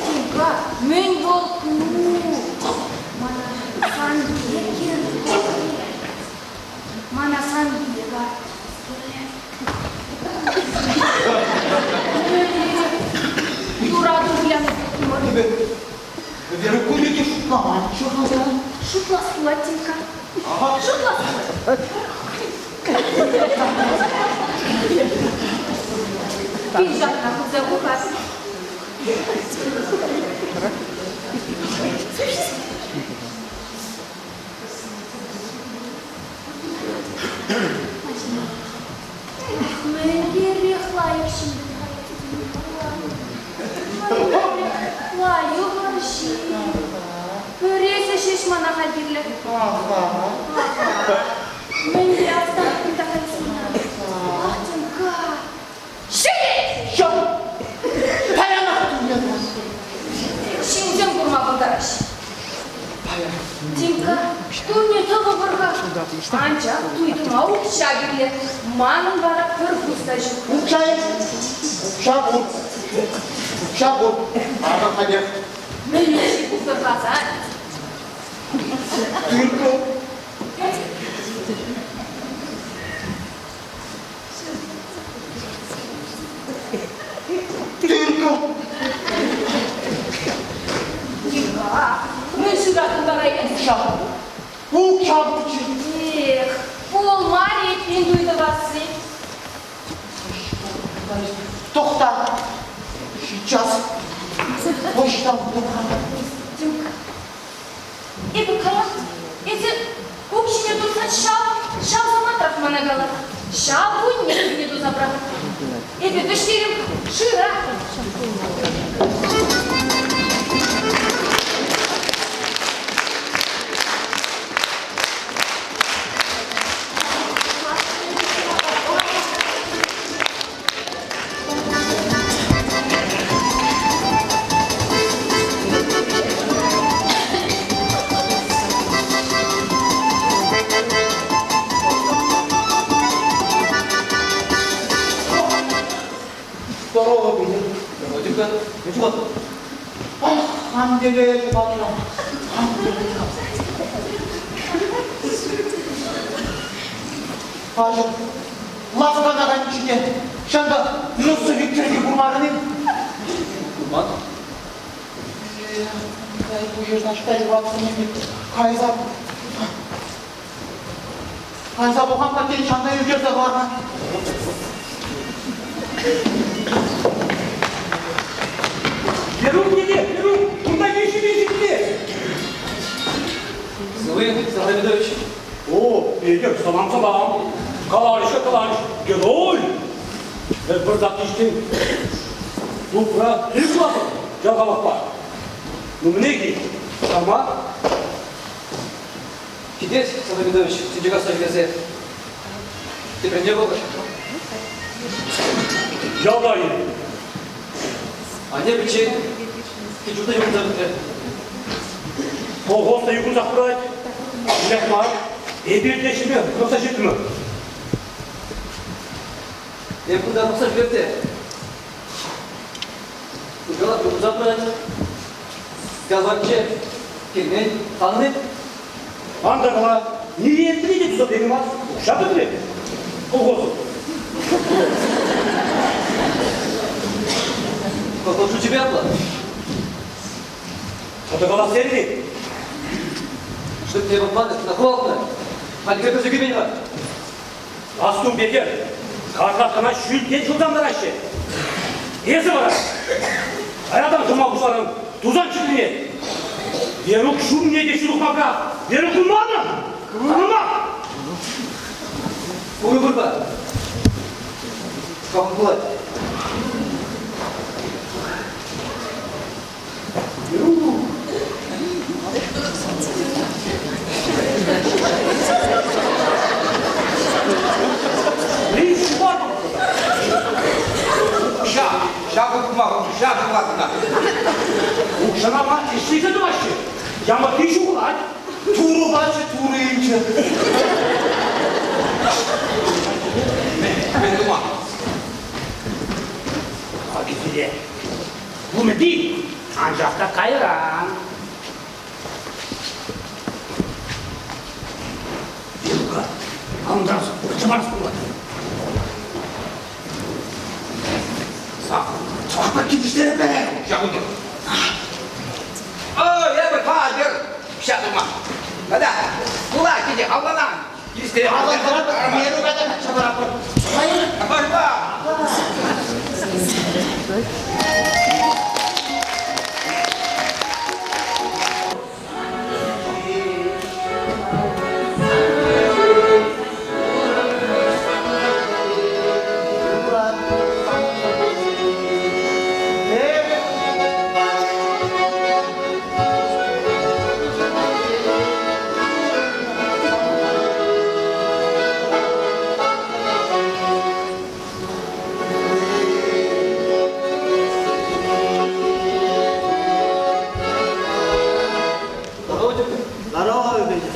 Тимка, мӗн вӑл ку? Мана сан пек кирлӗ. Мана сан пек артист кирлӗ. Юрату вылянӑ пек Вера кунӗ шутламанччӗ-ха та. Шутлас пулать, Тимка. Шутлас пулать. Пиншакна хывса ху-ха. Мӗнлерех лайӑх ҫын Лайӑх арҫын. Пӗресе ҫеҫ мана халь кирлӗ. Мӗнле автан та кайсана. Ах, Тимка. Ҫӗнет! Ҫук! Паянах тунӑ. Ҫынсем курма пултараҫҫӗ. Тимка, туйне тӑвӑпӑр-ха. Анчах туй тума укҫа кирлӗ. Манӑн вара пӗр пус та ҫук. Укҫа Укҫа пур. Укҫа пур. Акӑ халех. Мӗн укҫи пултӑр-ха сан? Тырпул. Тырпул. Тимка, мӗн шыратӑн вара эс? Укҫа. Укҫа пулчӗ. Эх, пулмарӗ эппин туй тӑвасси. Тӑхта. Сейчас. Ӑҫтан тухрӑм? Тимка, Эпӗ калам, эсӗ укҫине тупсан ҫав, ҫав самантрах мана кала. Ҫав кунне килне туса пӑрах. Эпӗ вӗҫтерӗм, шыра. Здорово, Петя. Тимка, ну чего? Ай, телее ҫухатрӑм. Хам телее. Паҫӑр лавккана кайнӑччӗ те, ҫанта носовик чӗрки курмарӑн-им? Курман. Кайса кайса пӑхам-ха, тен, ҫанта ӳкерсе хӑварнӑ. Верук тете, Верук, кунта виҫӗ ҫитнӗ. Сывы, Сахар Петрович. О, Петӗр, салам, салам. Калаҫ-ха, калаҫ, герой. Пӗр запиҫтен клубра тӗл пулатӑп ял халӑхпа. Ну, мӗне ки? Сама? Ҫитет, Сахар Петрович, тӗнче касса ҫӳресе. Теприне вӑхӑт. Ялта-и? Анне пӗччен кил-ҫурта юхӑнса пӗтрӗ. Колхоз та юхӑнсах пырать. Анчах мар, эпир те ҫиме хӑнӑхса ҫитрӗмӗр. Эп кунта пӑхса ҫӳреп те. Хуҫалӑх юхӑнса пырать. Газвакче кермен санӑн-и? Ан та кала, ниепле те туса пемест, укҫа пӗтрет колхозӑн. Колхоз шучӗпе апла. Тата калас терӗн-и? Чтоб тебе пӑхман, нахуалтнӑ. Халь кӗрсе кӗмен-ха. Асту, Петӗр, картлашкана ҫӳлтен ҫулсан тӑраҫҫӗ. Эсӗ вара аялтан хӑма пуҫларӑн, тусан ҫӗкленет. Верук ҫумне те ҫулӑхма пӑрах. Верук манӑн! Хӑма! Курӑпӑр-па. Кам пулать? Укҫа, ҫакӑ тума, укҫа тӑватна. Укҫана ман ӗҫлесе тӑваҫҫӗ. Ямӑтти ҫухалать. Турӑ пачӗ, Турӑ илчӗ. Мӗн тума? Акисене Кунти, анчах та кайран. Вилка, антарс, чӑваш пулать. Сахӑр килӗштерме. Ҫакӑнта. О, эпӗ хатӗр. Ҫакӑнма. Тата, кула киле, авланан. Килӗштере. Авлантарап, меру ката чапарапӑр. Барба. Здорово, Петя.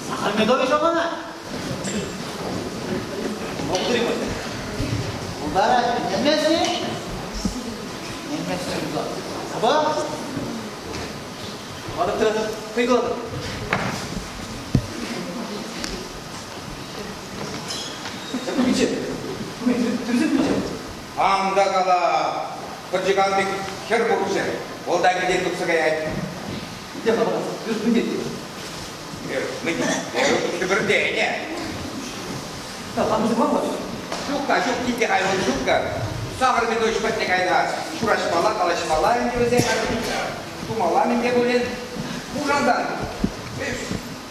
Сахар Медович ӑна. Пултарать. Ӗненместни? Ӗненместни Апа? Ватӑ хӑй калатӑр. Пичче, тӗрӗсем пичче. Ан та кала, пӑрчӑкан пек хӗр пурччӗ. Вӑл та килтен тухса каять. Иде-ха, мӗн тет? Мӗн, хӗпӗртенӗ. Ҫук-ха, ҫук, килте кайрӑм, ҫук-ха. Сахӑр медович патне кайса ҫураҫмалла, калаҫмалла ӗнтӗ вӗсен, тумалла мӗн те пулин. Пушантан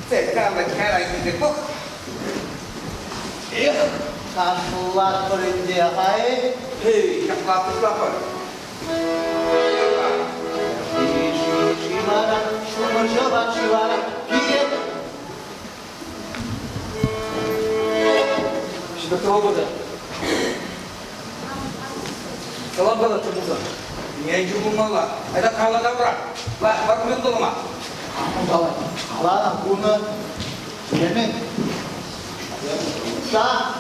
кайран килсе пӑх. Эх, ташлатпӑр ӗнтӗ, ай. Эй, ҫапла пуҫлапӑр. Ши-ши-ши вара, ҫумӑр ҫӑвать-ши вара, пире Ҫӑтӑртӑва пырса. Салам калатчӗ пулсан. Нече пулмалла. Это кала тавра. Варкмын тулма. Калана кунӑ Емен. Ша.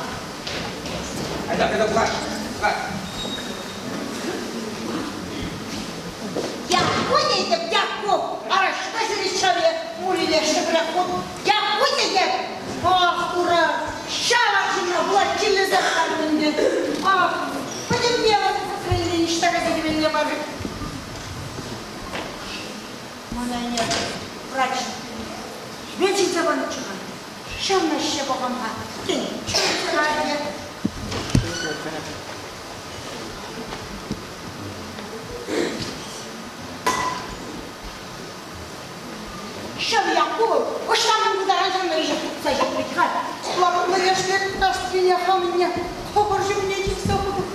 Айда, айда, пухай. Пухай. Пӗрлешрӗ пӗрех хут. Якку тетӗп. Ах, тура, ҫав арҫынна пула чирлесех кайрӑм ӗнтӗ. Ах, пӗтӗмпе вӑхӑтра ниҫта кайса кӗмелле мар. Мана ӗнер врач мӗн чӗнсе панӑччӗ-ха? Ҫавна ӗҫсе пӑхам-ха. Тен, чӗрсе кайрӗ. Ҫав Якку ӑҫтан пытаран ҫавна ӗҫе хупса ҫитрӗ-ха. Лапӑрлӑ яшсем таштине хамӑнне кӑкӑр ҫумне чиксе хутӑм.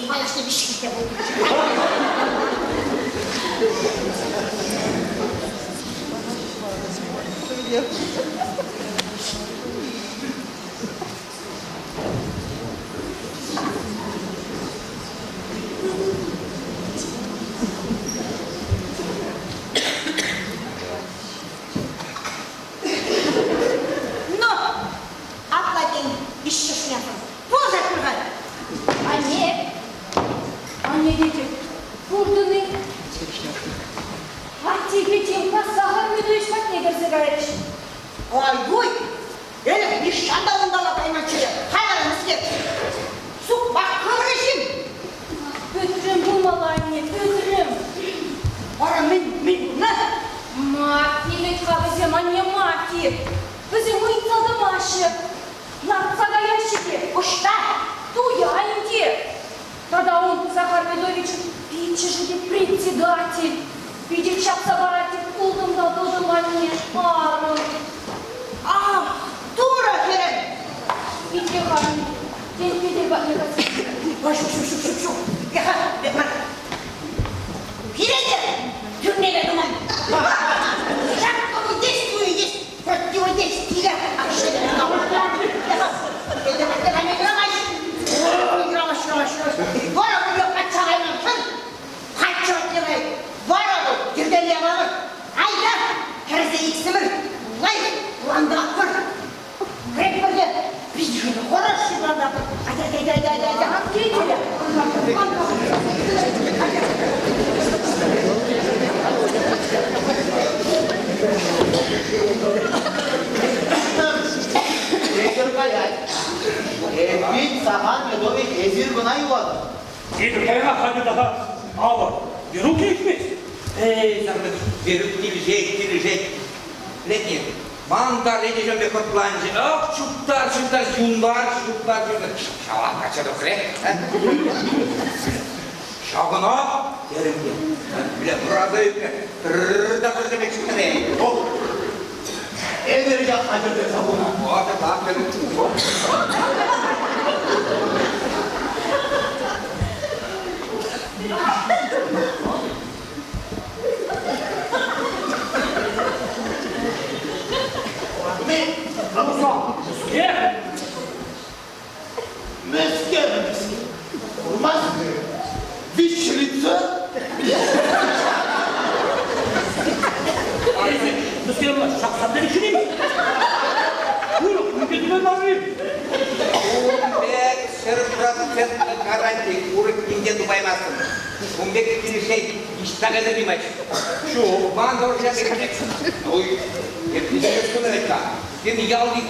Малашне виҫҫӗште пулнӑ. Но апла тен виҫҫӗшне Пулӑшать пуль-ха. Анне, анне тетӗп, куртӑн-и? Аттепе Тимка сахӑр Митруч патне кӗрсе кайрӗҫ. Ай-уй! Ӗлӗк нихҫан та унталла кайманччӗ. Халь вара мӗскер? Сукмак хыврӗ-шим? Пӗтрӗм пулмалла, анне, пӗтрӗм. Вара мӗн, мӗн пулнӑ? Мафи вӗт-ха вӗсем, анне, мафи. Вӗсем ыйтса тӑмаҫҫӗ. Лартса каяҫҫӗ те. Ӑҫта? Туя ӗнтӗ. Тата ун Захар Петровичӑн пиччӗшӗ те председатель. Питӗ ҫапса парать те пултӑм та тӑтӑм анне, арӑм. Ах, Турӑ хӗрӗм! Итле-ха, тен, Петӗр патне кайса Ой, ҫук, ҫук, ҫук, ҫук, ҫук. Итле-ха, мар. Пире те тӳрнеле туман. Ҫак действую есть противодействие. Петӗр каять. Эппин Сахан Петрович эсир кӑна юлатӑр. Петӗр кайма хатӗр тата авӑр. Верук илтмест. Эй, сарнӑ Верук килӗшет, килӗшет. Летне, ман та летӗҫем пек хӑтланчӗ. Ах, чуптар, чуптар, юнлар, чуптар, чуптар. Ҫавах качча тухрӗ. Ҫакӑна терӗм те. Бля, хӑраса ӳкрӗ. Тр-р-р та пӗрсе пек чухне. Эпир те хатӗрлесе хунӑ. Мӗскер, мӗскер? Курмасть Виҫҫӗлица? Мӗскер мар, ҫак ҫӳреймӗ. Урӑх мӗнпе тума мар-и? Ун пек 100 процентлӑ гаранти урӑх нигде тупаймастӑн. Ун пек килӗшет, ниҫта кайса пымасть. Ҫук, ман тӑрӑшса пек. Ой, эп кунта вӗт-ха. Пирӗн ялти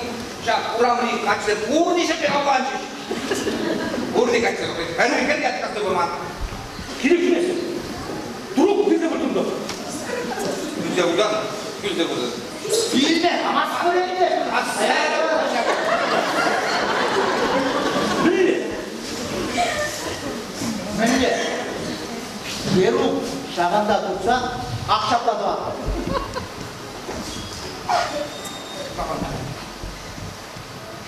Ҫак урамри каччӑсем пурте ҫӗрпе авланчӗҫ. Пурте каччӑсем. Пӗр хӗр яткасси курман. Килӗшместӗп. Труп кӳрсе выртӑм. Кӳрсе выртан, кӳрсе выртӑн. Вилме хамас пуль Мӗнле? Мӗнле? Верук ҫакӑнта тупсан ак ҫапла тӑватпӑр.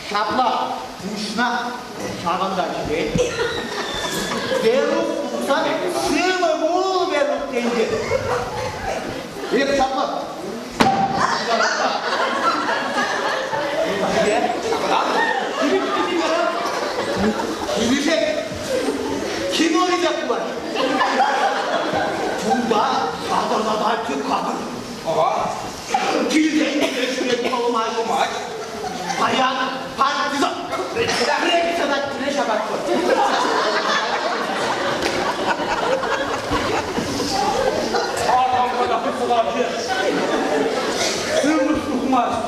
Ҫапла пуҫна ҫавӑнта ҫитет. Верук пулсан сывӑ пул, Верук тенкӗ. Эп ҫапла. Килӗшет. Кино илсе пулать. Кунта катӑртатать катӑр. Ага. Килтен килӗшме пулмасть. Паян партизан председателе ҫапатпӑр. Аран кана хыпсӑлавҫӑ. Сывлӑш тухмасть.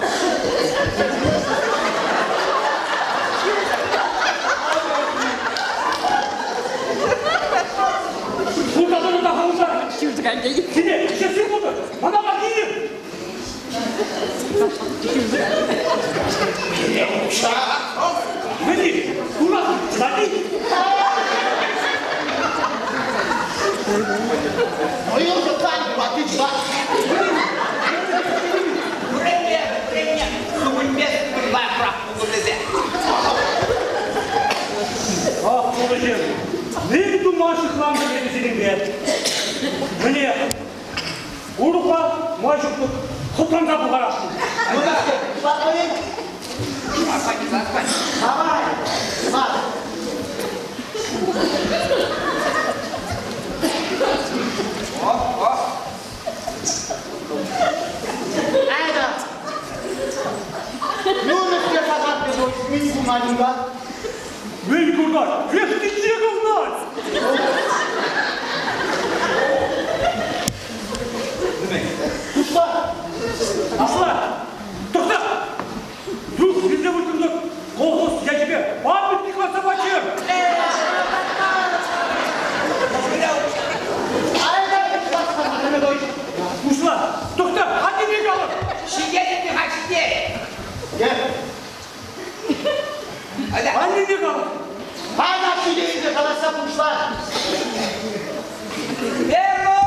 Пултаруллӑ та хавшак. Сине ӗҫесси пултӑр. Мана мар килӗр. Мӗн-и? Курах, чӑтать-и? Вӗренме, вӗренме, супӑньпе супӑнь лайӑхрах пултӑр тесе. Ах, пулӑҫӑм, мӗн тума ҫыхлантӑм эпӗ сирӗнпе? Мӗне? Урӑхла май ҫук хӑтланса пӑхарасшӑн. Ну как ты, сладкий? Давай, Влад. О, о. Айда. Ну, на сахар дочь, мини бумажника. Мӗн курнать? Эх, ты чего знать? Ушла. Ушла. Тӑхта! Юх, вилсе выртнӑ колхоз ячӗпе памятник лартса пачӗ. Айда, ушла, сахар дочь. Ушла. Тӑхта, аннене калӑр. Ҫитет-ха, ҫитет. Gel. Айда. Аннене калӑр. Айда, ҫитейте, каласа пуҫла. Верук!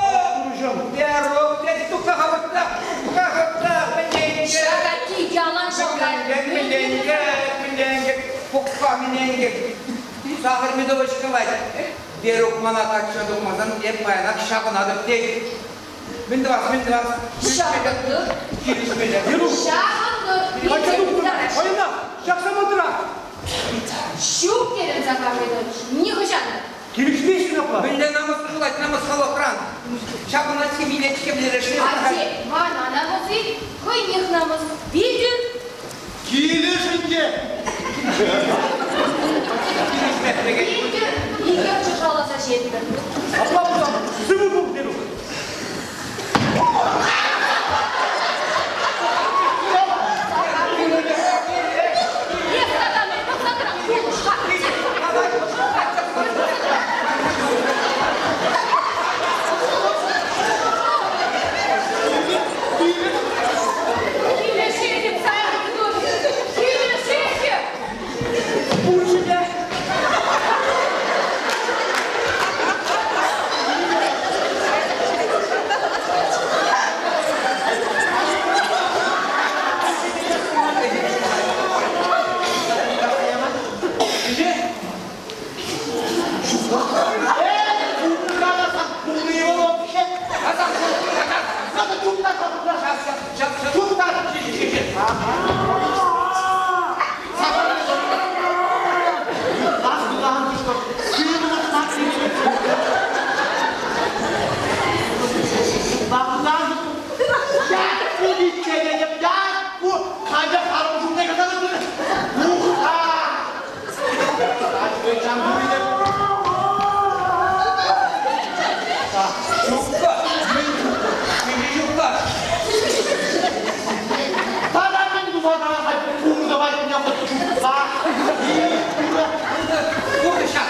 Верук, дядя, тухса хӑвӑртрах, хӑвӑртрах, мӗнленкӗ. Ҫакати ялан шӑлкать. Мӗнленкӗ, мӗнленкӗ, пухха мӗнленкӗ. Сахӑр медовый калать. Верук мана качча тухмасан эп паянах ҫапӑнатӑп тет. Мӗн тӑвас, мӗн тӑвас? Ҫакӑнтӑр. Килӗшмелле. Верук, Ҫакӑнтӑр. качча тухнӑ. Паянах, ҫак самантрах. Ҫук терӗм Захар Федорович, нихӑҫан та. Килӗшмеҫҫӗ апла. Мӗнле намӑс пулать, намӑс халӑхран. Ҫапӑнать-ҫке, вилет-ҫке вилешне. Атте, мана намӑс-и, хӑйнех намӑс. Вилтӗр. Килӗшӗнте. Вилтӗр, икӗ чӑшаласа ҫитрӗм. Апла пулсан, сывӑ пул, Верук. Эх, тата мӗн пӑхса тӑран, пулӑш-ха. Килӗшетӗп, Захар Петрович, килӗшетӗп. Пуҫӗне. Ҫукка! Ҫукка! Курнӑ ҫак!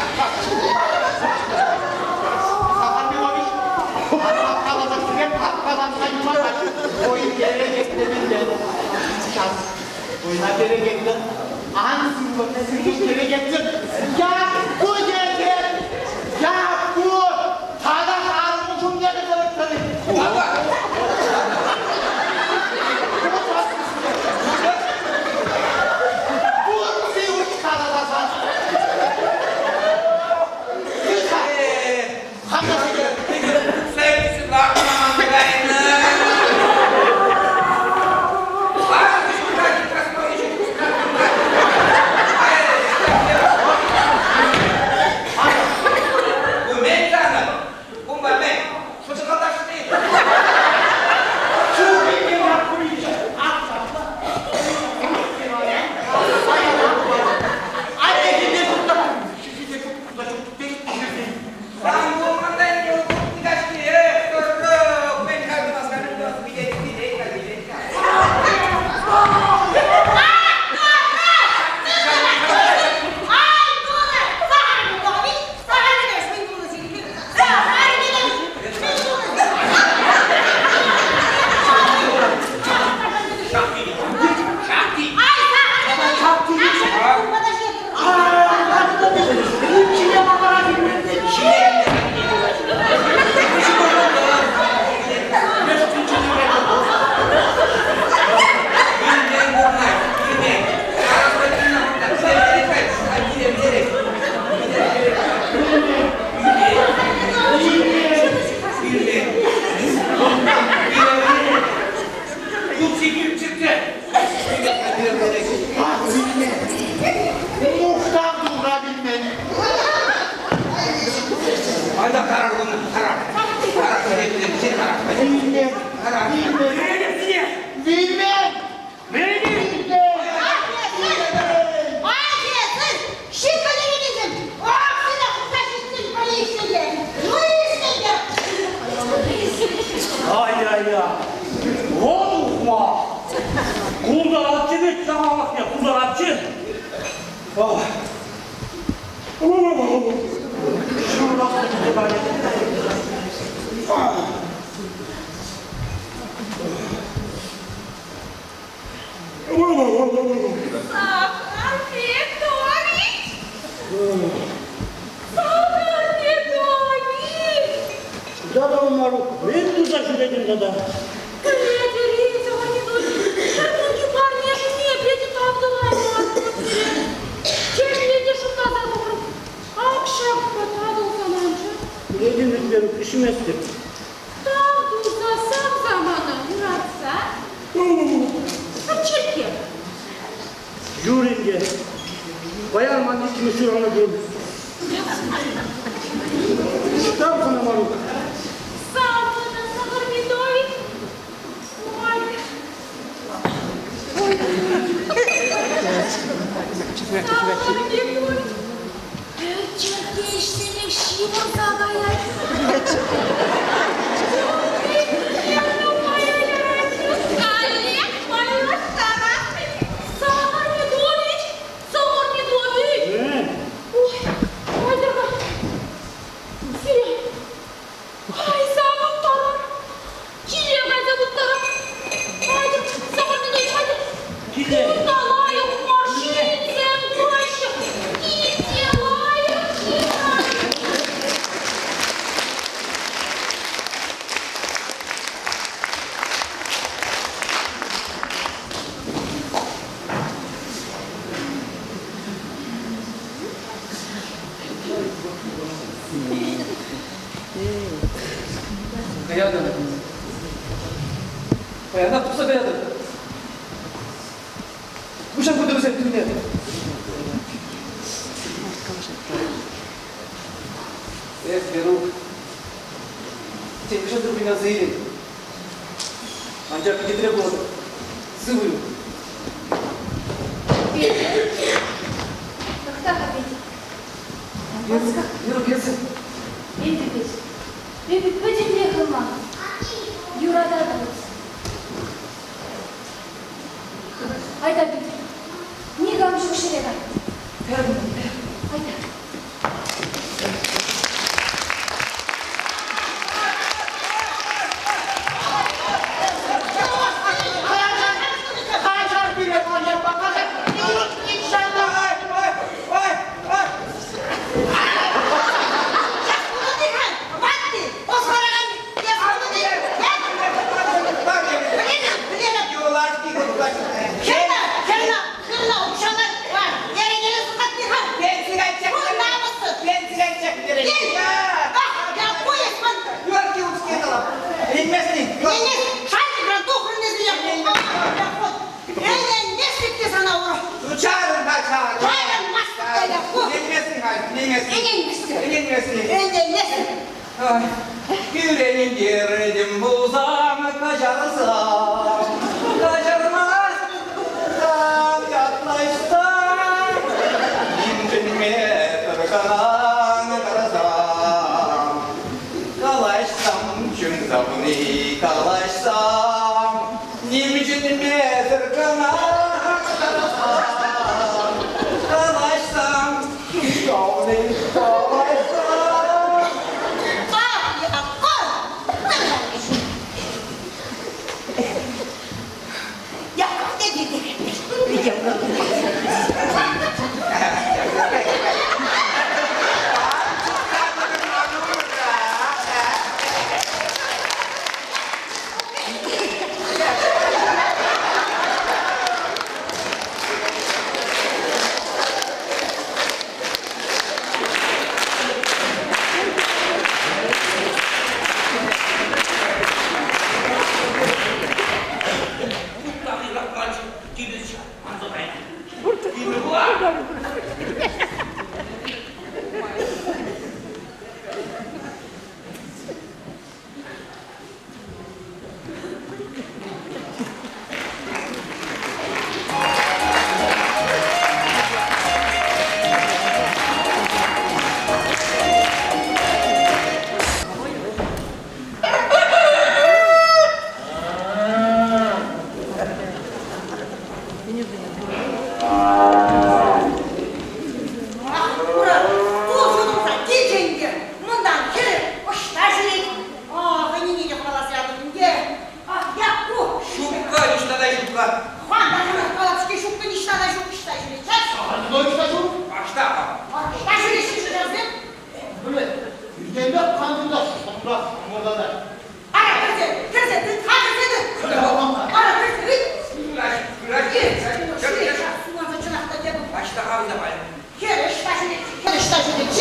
Ай-яй-яй! Вот ухмах! Култаратчӗ вӗт самалӑхне, култаратчӗ! Сахар Петрович! Сахар Петрович! Да, Марук, мӗн туса ҫӳретӗн тата? Пӗлетӗр-и, Сахар Петрович, ҫӗркунхи парнешӗн епле те тав тӑваймастӑп сире. Темле те шутласа тухрӑм. Ак ҫак татӑлсан анчӗ. Пӗлетӗн вӗт, Верук, ӗҫместӗп. Тав туса савса мана юратса. Пӗр черкке. Юр ӗнтӗ. Паян ман иккӗмӗш ҫуралнӑ кун. Тав сана, Марук. Сав мана, Сахар Петрович. Ой. Ой. Сахар Петрович. Пӗр черкке ӗҫсенех ҫывӑрса каять. Каллех майлаштарас. Сахар Петрович! Сахар Петрович! Ой, айтӑр-ха. Сире кайса вырттарар. Киле кайса вырттарар. Айтӑр, Сахар Петрович, айтӑр. Киле. Кунта лайӑх машинсем кураҫҫӗ. Килте лайӑх ҫын. Каятӑн. Паянах тухса каятӑн. Куҫа хутӑ вӗсем тӳне. Эх, Верук, тен хӑҫан та пулин аса илӗн. Анчах кӗтетре пулатӑп. Сывӑ юл. Петя. Тӑхта-ха, Петя. Верук, Верук, эсӗ. Эпӗ, Петя, эпӗ пӗтӗмпех ӑнлантӑм. Юрататӑп эс. Айта, Петя, никам ҫук ҫӗре кай. Айта. Кӳрентертӗм пулсан каҫарсам, каҫармастӑн пулсан ятлаҫсан, ним чӗнмесӗр кӑна тӑрсам. Калаҫсам, чун савни, калаҫсам, ним чӗнмесӗр кӑна тӑрсам. Калаҫсам, чун савни, калаҫсам. Килчӗ ӗнтӗ. Мӑнтан хӗрӗ ӑҫта ҫӳрет? Ах, ӗнене те хӑваласа ятӑм ӗнтӗ. Ах, Якку! Ҫукка, ниҫта та ҫукка. Хан та хӑвалап-ҫке ҫукка, ниҫта та ҫук, ӑҫта ҫӳрет? Ӑҫта ҫук? Ӑҫта? Ӑҫта ҫӳреҫҫӗ ҫынсем? Иртенпех хан юлташ, мӑртатать. Ара, кӗрсе, кӗрсе тыт, ха кӗрсе тыт. Ара, кӗрсе тыт.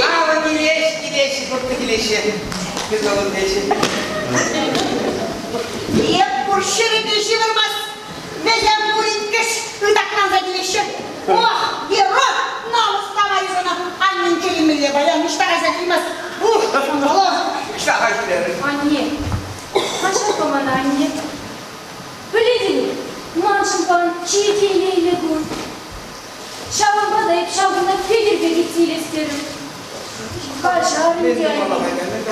Алӑ килеҫ, килеҫҫӗ, туртнӑ килеҫҫӗ. Кызылын теҫҫӗ. Эп пур ҫӗрӗпе ҫывӑрмасть. Вӗсем пур иккӗш ытакланса килеҫҫӗ. Ох, Гера, намӑс тавайӗ сана. Аннен чӗлӗмелле паян ниҫта кайса килмест. Ух, Ӑҫта ҫӳрерӗн? Анне, каҫар-ха мана, анне. Пӗлетӗн-и, маншӑн пан чи телейлӗ кун. Ҫавӑнпа та эп ҫав куна Петӗрпе кӗтсе илес терӗм. Каҫар ӗнтӗ, анне.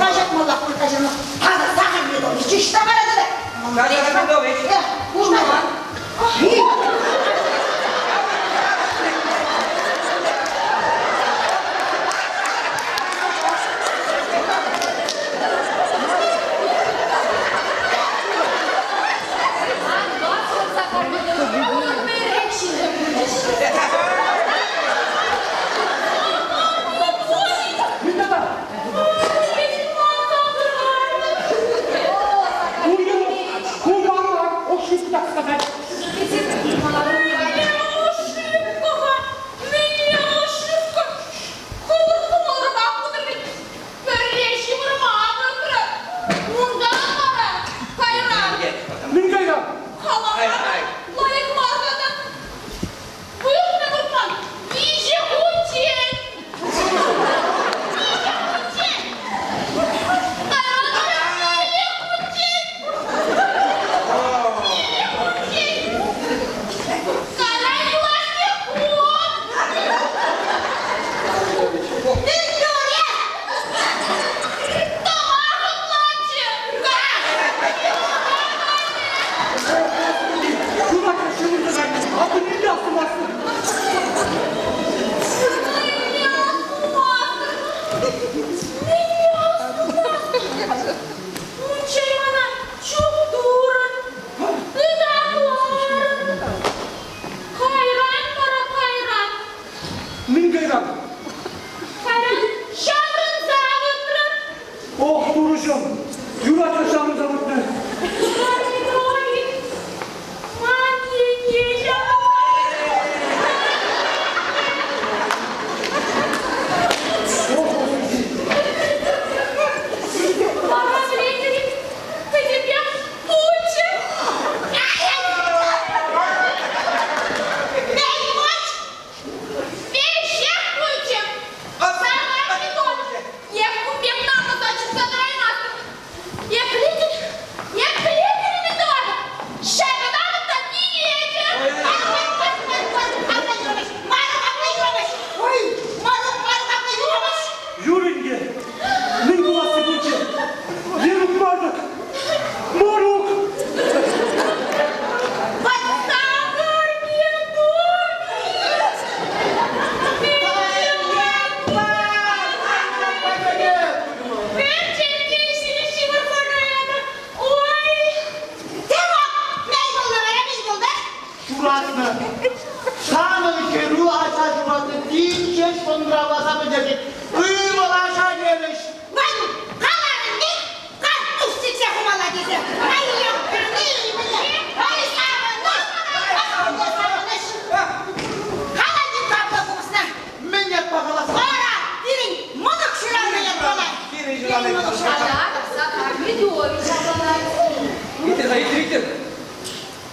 Каҫатмаллах пуль, каҫарма. Сахар Петрович, ӑҫта вара тата? Сахар Петрович. Пулман. Так сказать. Мӗн кайран? Мӗн кайран? Ох, турӑҫӑм! Юратнӑ ҫаврӑнса выртнӑ. Веҫех пулчӗ. Сахар Петрович, е ку пек намӑса чупса тӑраймастӑп.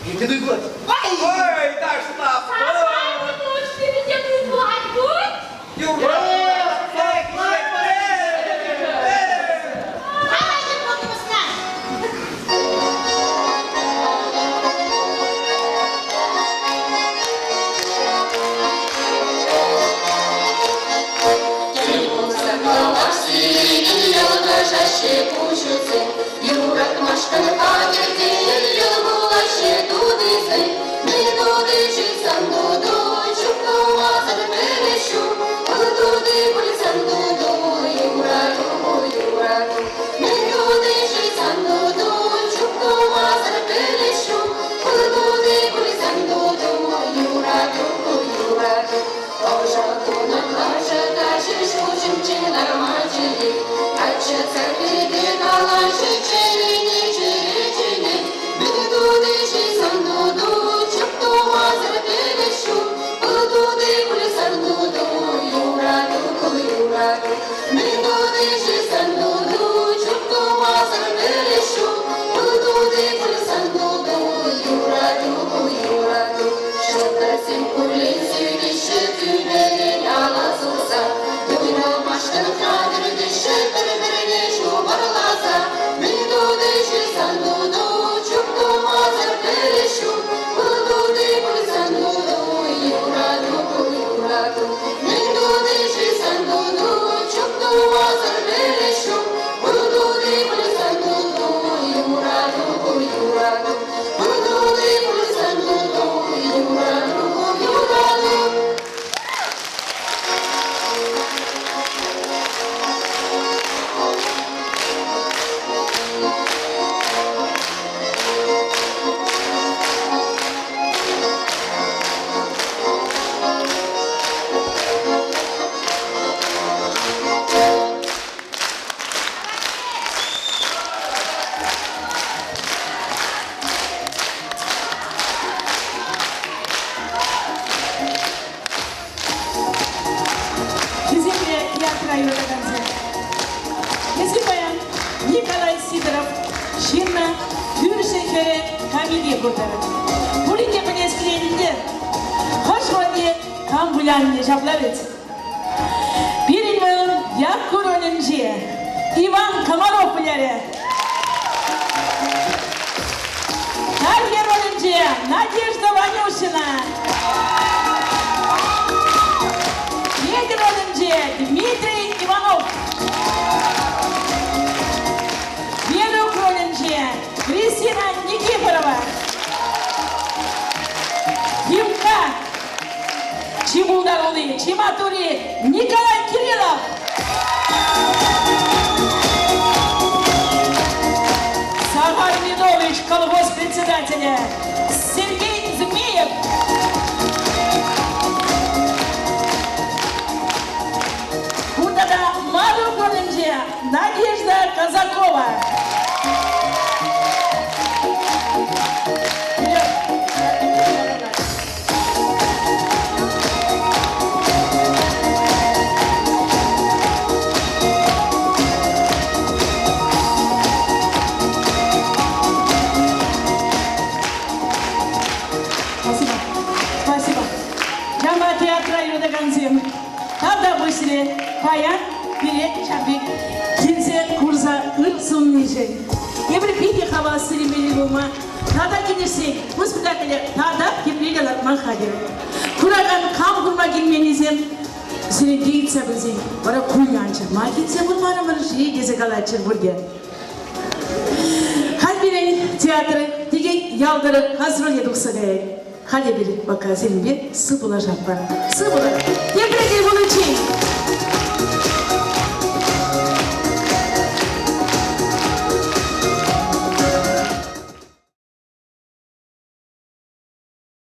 Пирте туй пулать. Ой, ташлап! Сахар Петрович, пирте туй пулать пуль? Халь пурнӑҫна. Йӑлкӑшаҫҫӗ куҫусем, Юратмашкӑн хатӗртен йӑл пулаҫҫӗ тутисем. Мӗн тути-ши сан туту, чуптумасӑр пӗлес ҫук. Вӑл тути пуль сан туту, юрату, юрату. Мӗн тути-ши сан туту, чуптумасӑр пӗлес ҫук. Вӑл тути пуль сан туту, юрату, юрату. Ӑшӑ тунӑ каҫӑ ҫулҫӑмччен ларма чӗнет. Каччӑ церквипе калаҫӗ чӗрене чӗре чӗнет. Мӗн тути-ши сан туту, чӑп тумасӑр пӗлес ҫук. Пыл тути пуль сан туту, юрату, юрату. Мӗн тути-ши сан туту, чӑп тумасӑр пӗлес ҫук. Пыл тути пуль сан туту, юрату, юрату. Ҫӑлтӑрсем куллен сӳнеҫҫӗ тӳперен алӑ сулса. Уйрӑлмашкӑн хатӗр теҫҫӗ пӗр-пӗрне ҫупӑрласа. Мӗн тути-ши сан туту, чуп тумасӑр пӗлес ҫук. Пыл тути пуль сан туту, юрату, юрату. Мӗн тути-ши сан туту, чуп тумасӑр пӗлес ҫук. Пыл тути пуль сан туту, юрату, юрату. Пыл тути пуль сан туту, юрату, юрату. Хисеплӗ театра юратакансем! Эсир паян Николай Сидоров ҫырнӑ Кӳршӗ хӗрӗ камите куртӑр. Пурин те пӗлес килет ӗнтӗ. Хӑш рольте кам выляннӑ ҫапла вӗт? Пирӗн вӑл Якку ролӗнче Иван Комаров вылярӗ. Тарье ролӗнче Надежда Ванюшина. Петӗр ролӗнче Дмитрий Иванов. Верук ролӗнче Кристина Никифорова. Тимка чи пултарулли, чи маттурри Николай Кириллов. Сахар Минович колхоз председателӗ Сергей Змеев. Ку тата Марук ролӗнче Надежда Казакова. Спасибо. Спасибо. Ҫавӑнпа театра юратакансем, тавтапуҫ сире паян пире ҫав пек килсе курса ыр суннишӗн. Эпир питӗ хавас сирӗнпе пулма тата килӗшсен ку спектакле татах тепре те лартма хатӗр. Куракан кам курма килменнисем сире те ыйтса пӗлсен, вара кулянччӑр, ма килсе курмарӑмӑр-ши тесе калатчӑр пурте. Халь пирӗн театр текен ял тӑрӑх гастроле тухса каять. Халь эпир пока сирӗнпе сывпуллашатпӑр. Сывпуллар. Тепре тӗл пуличчен!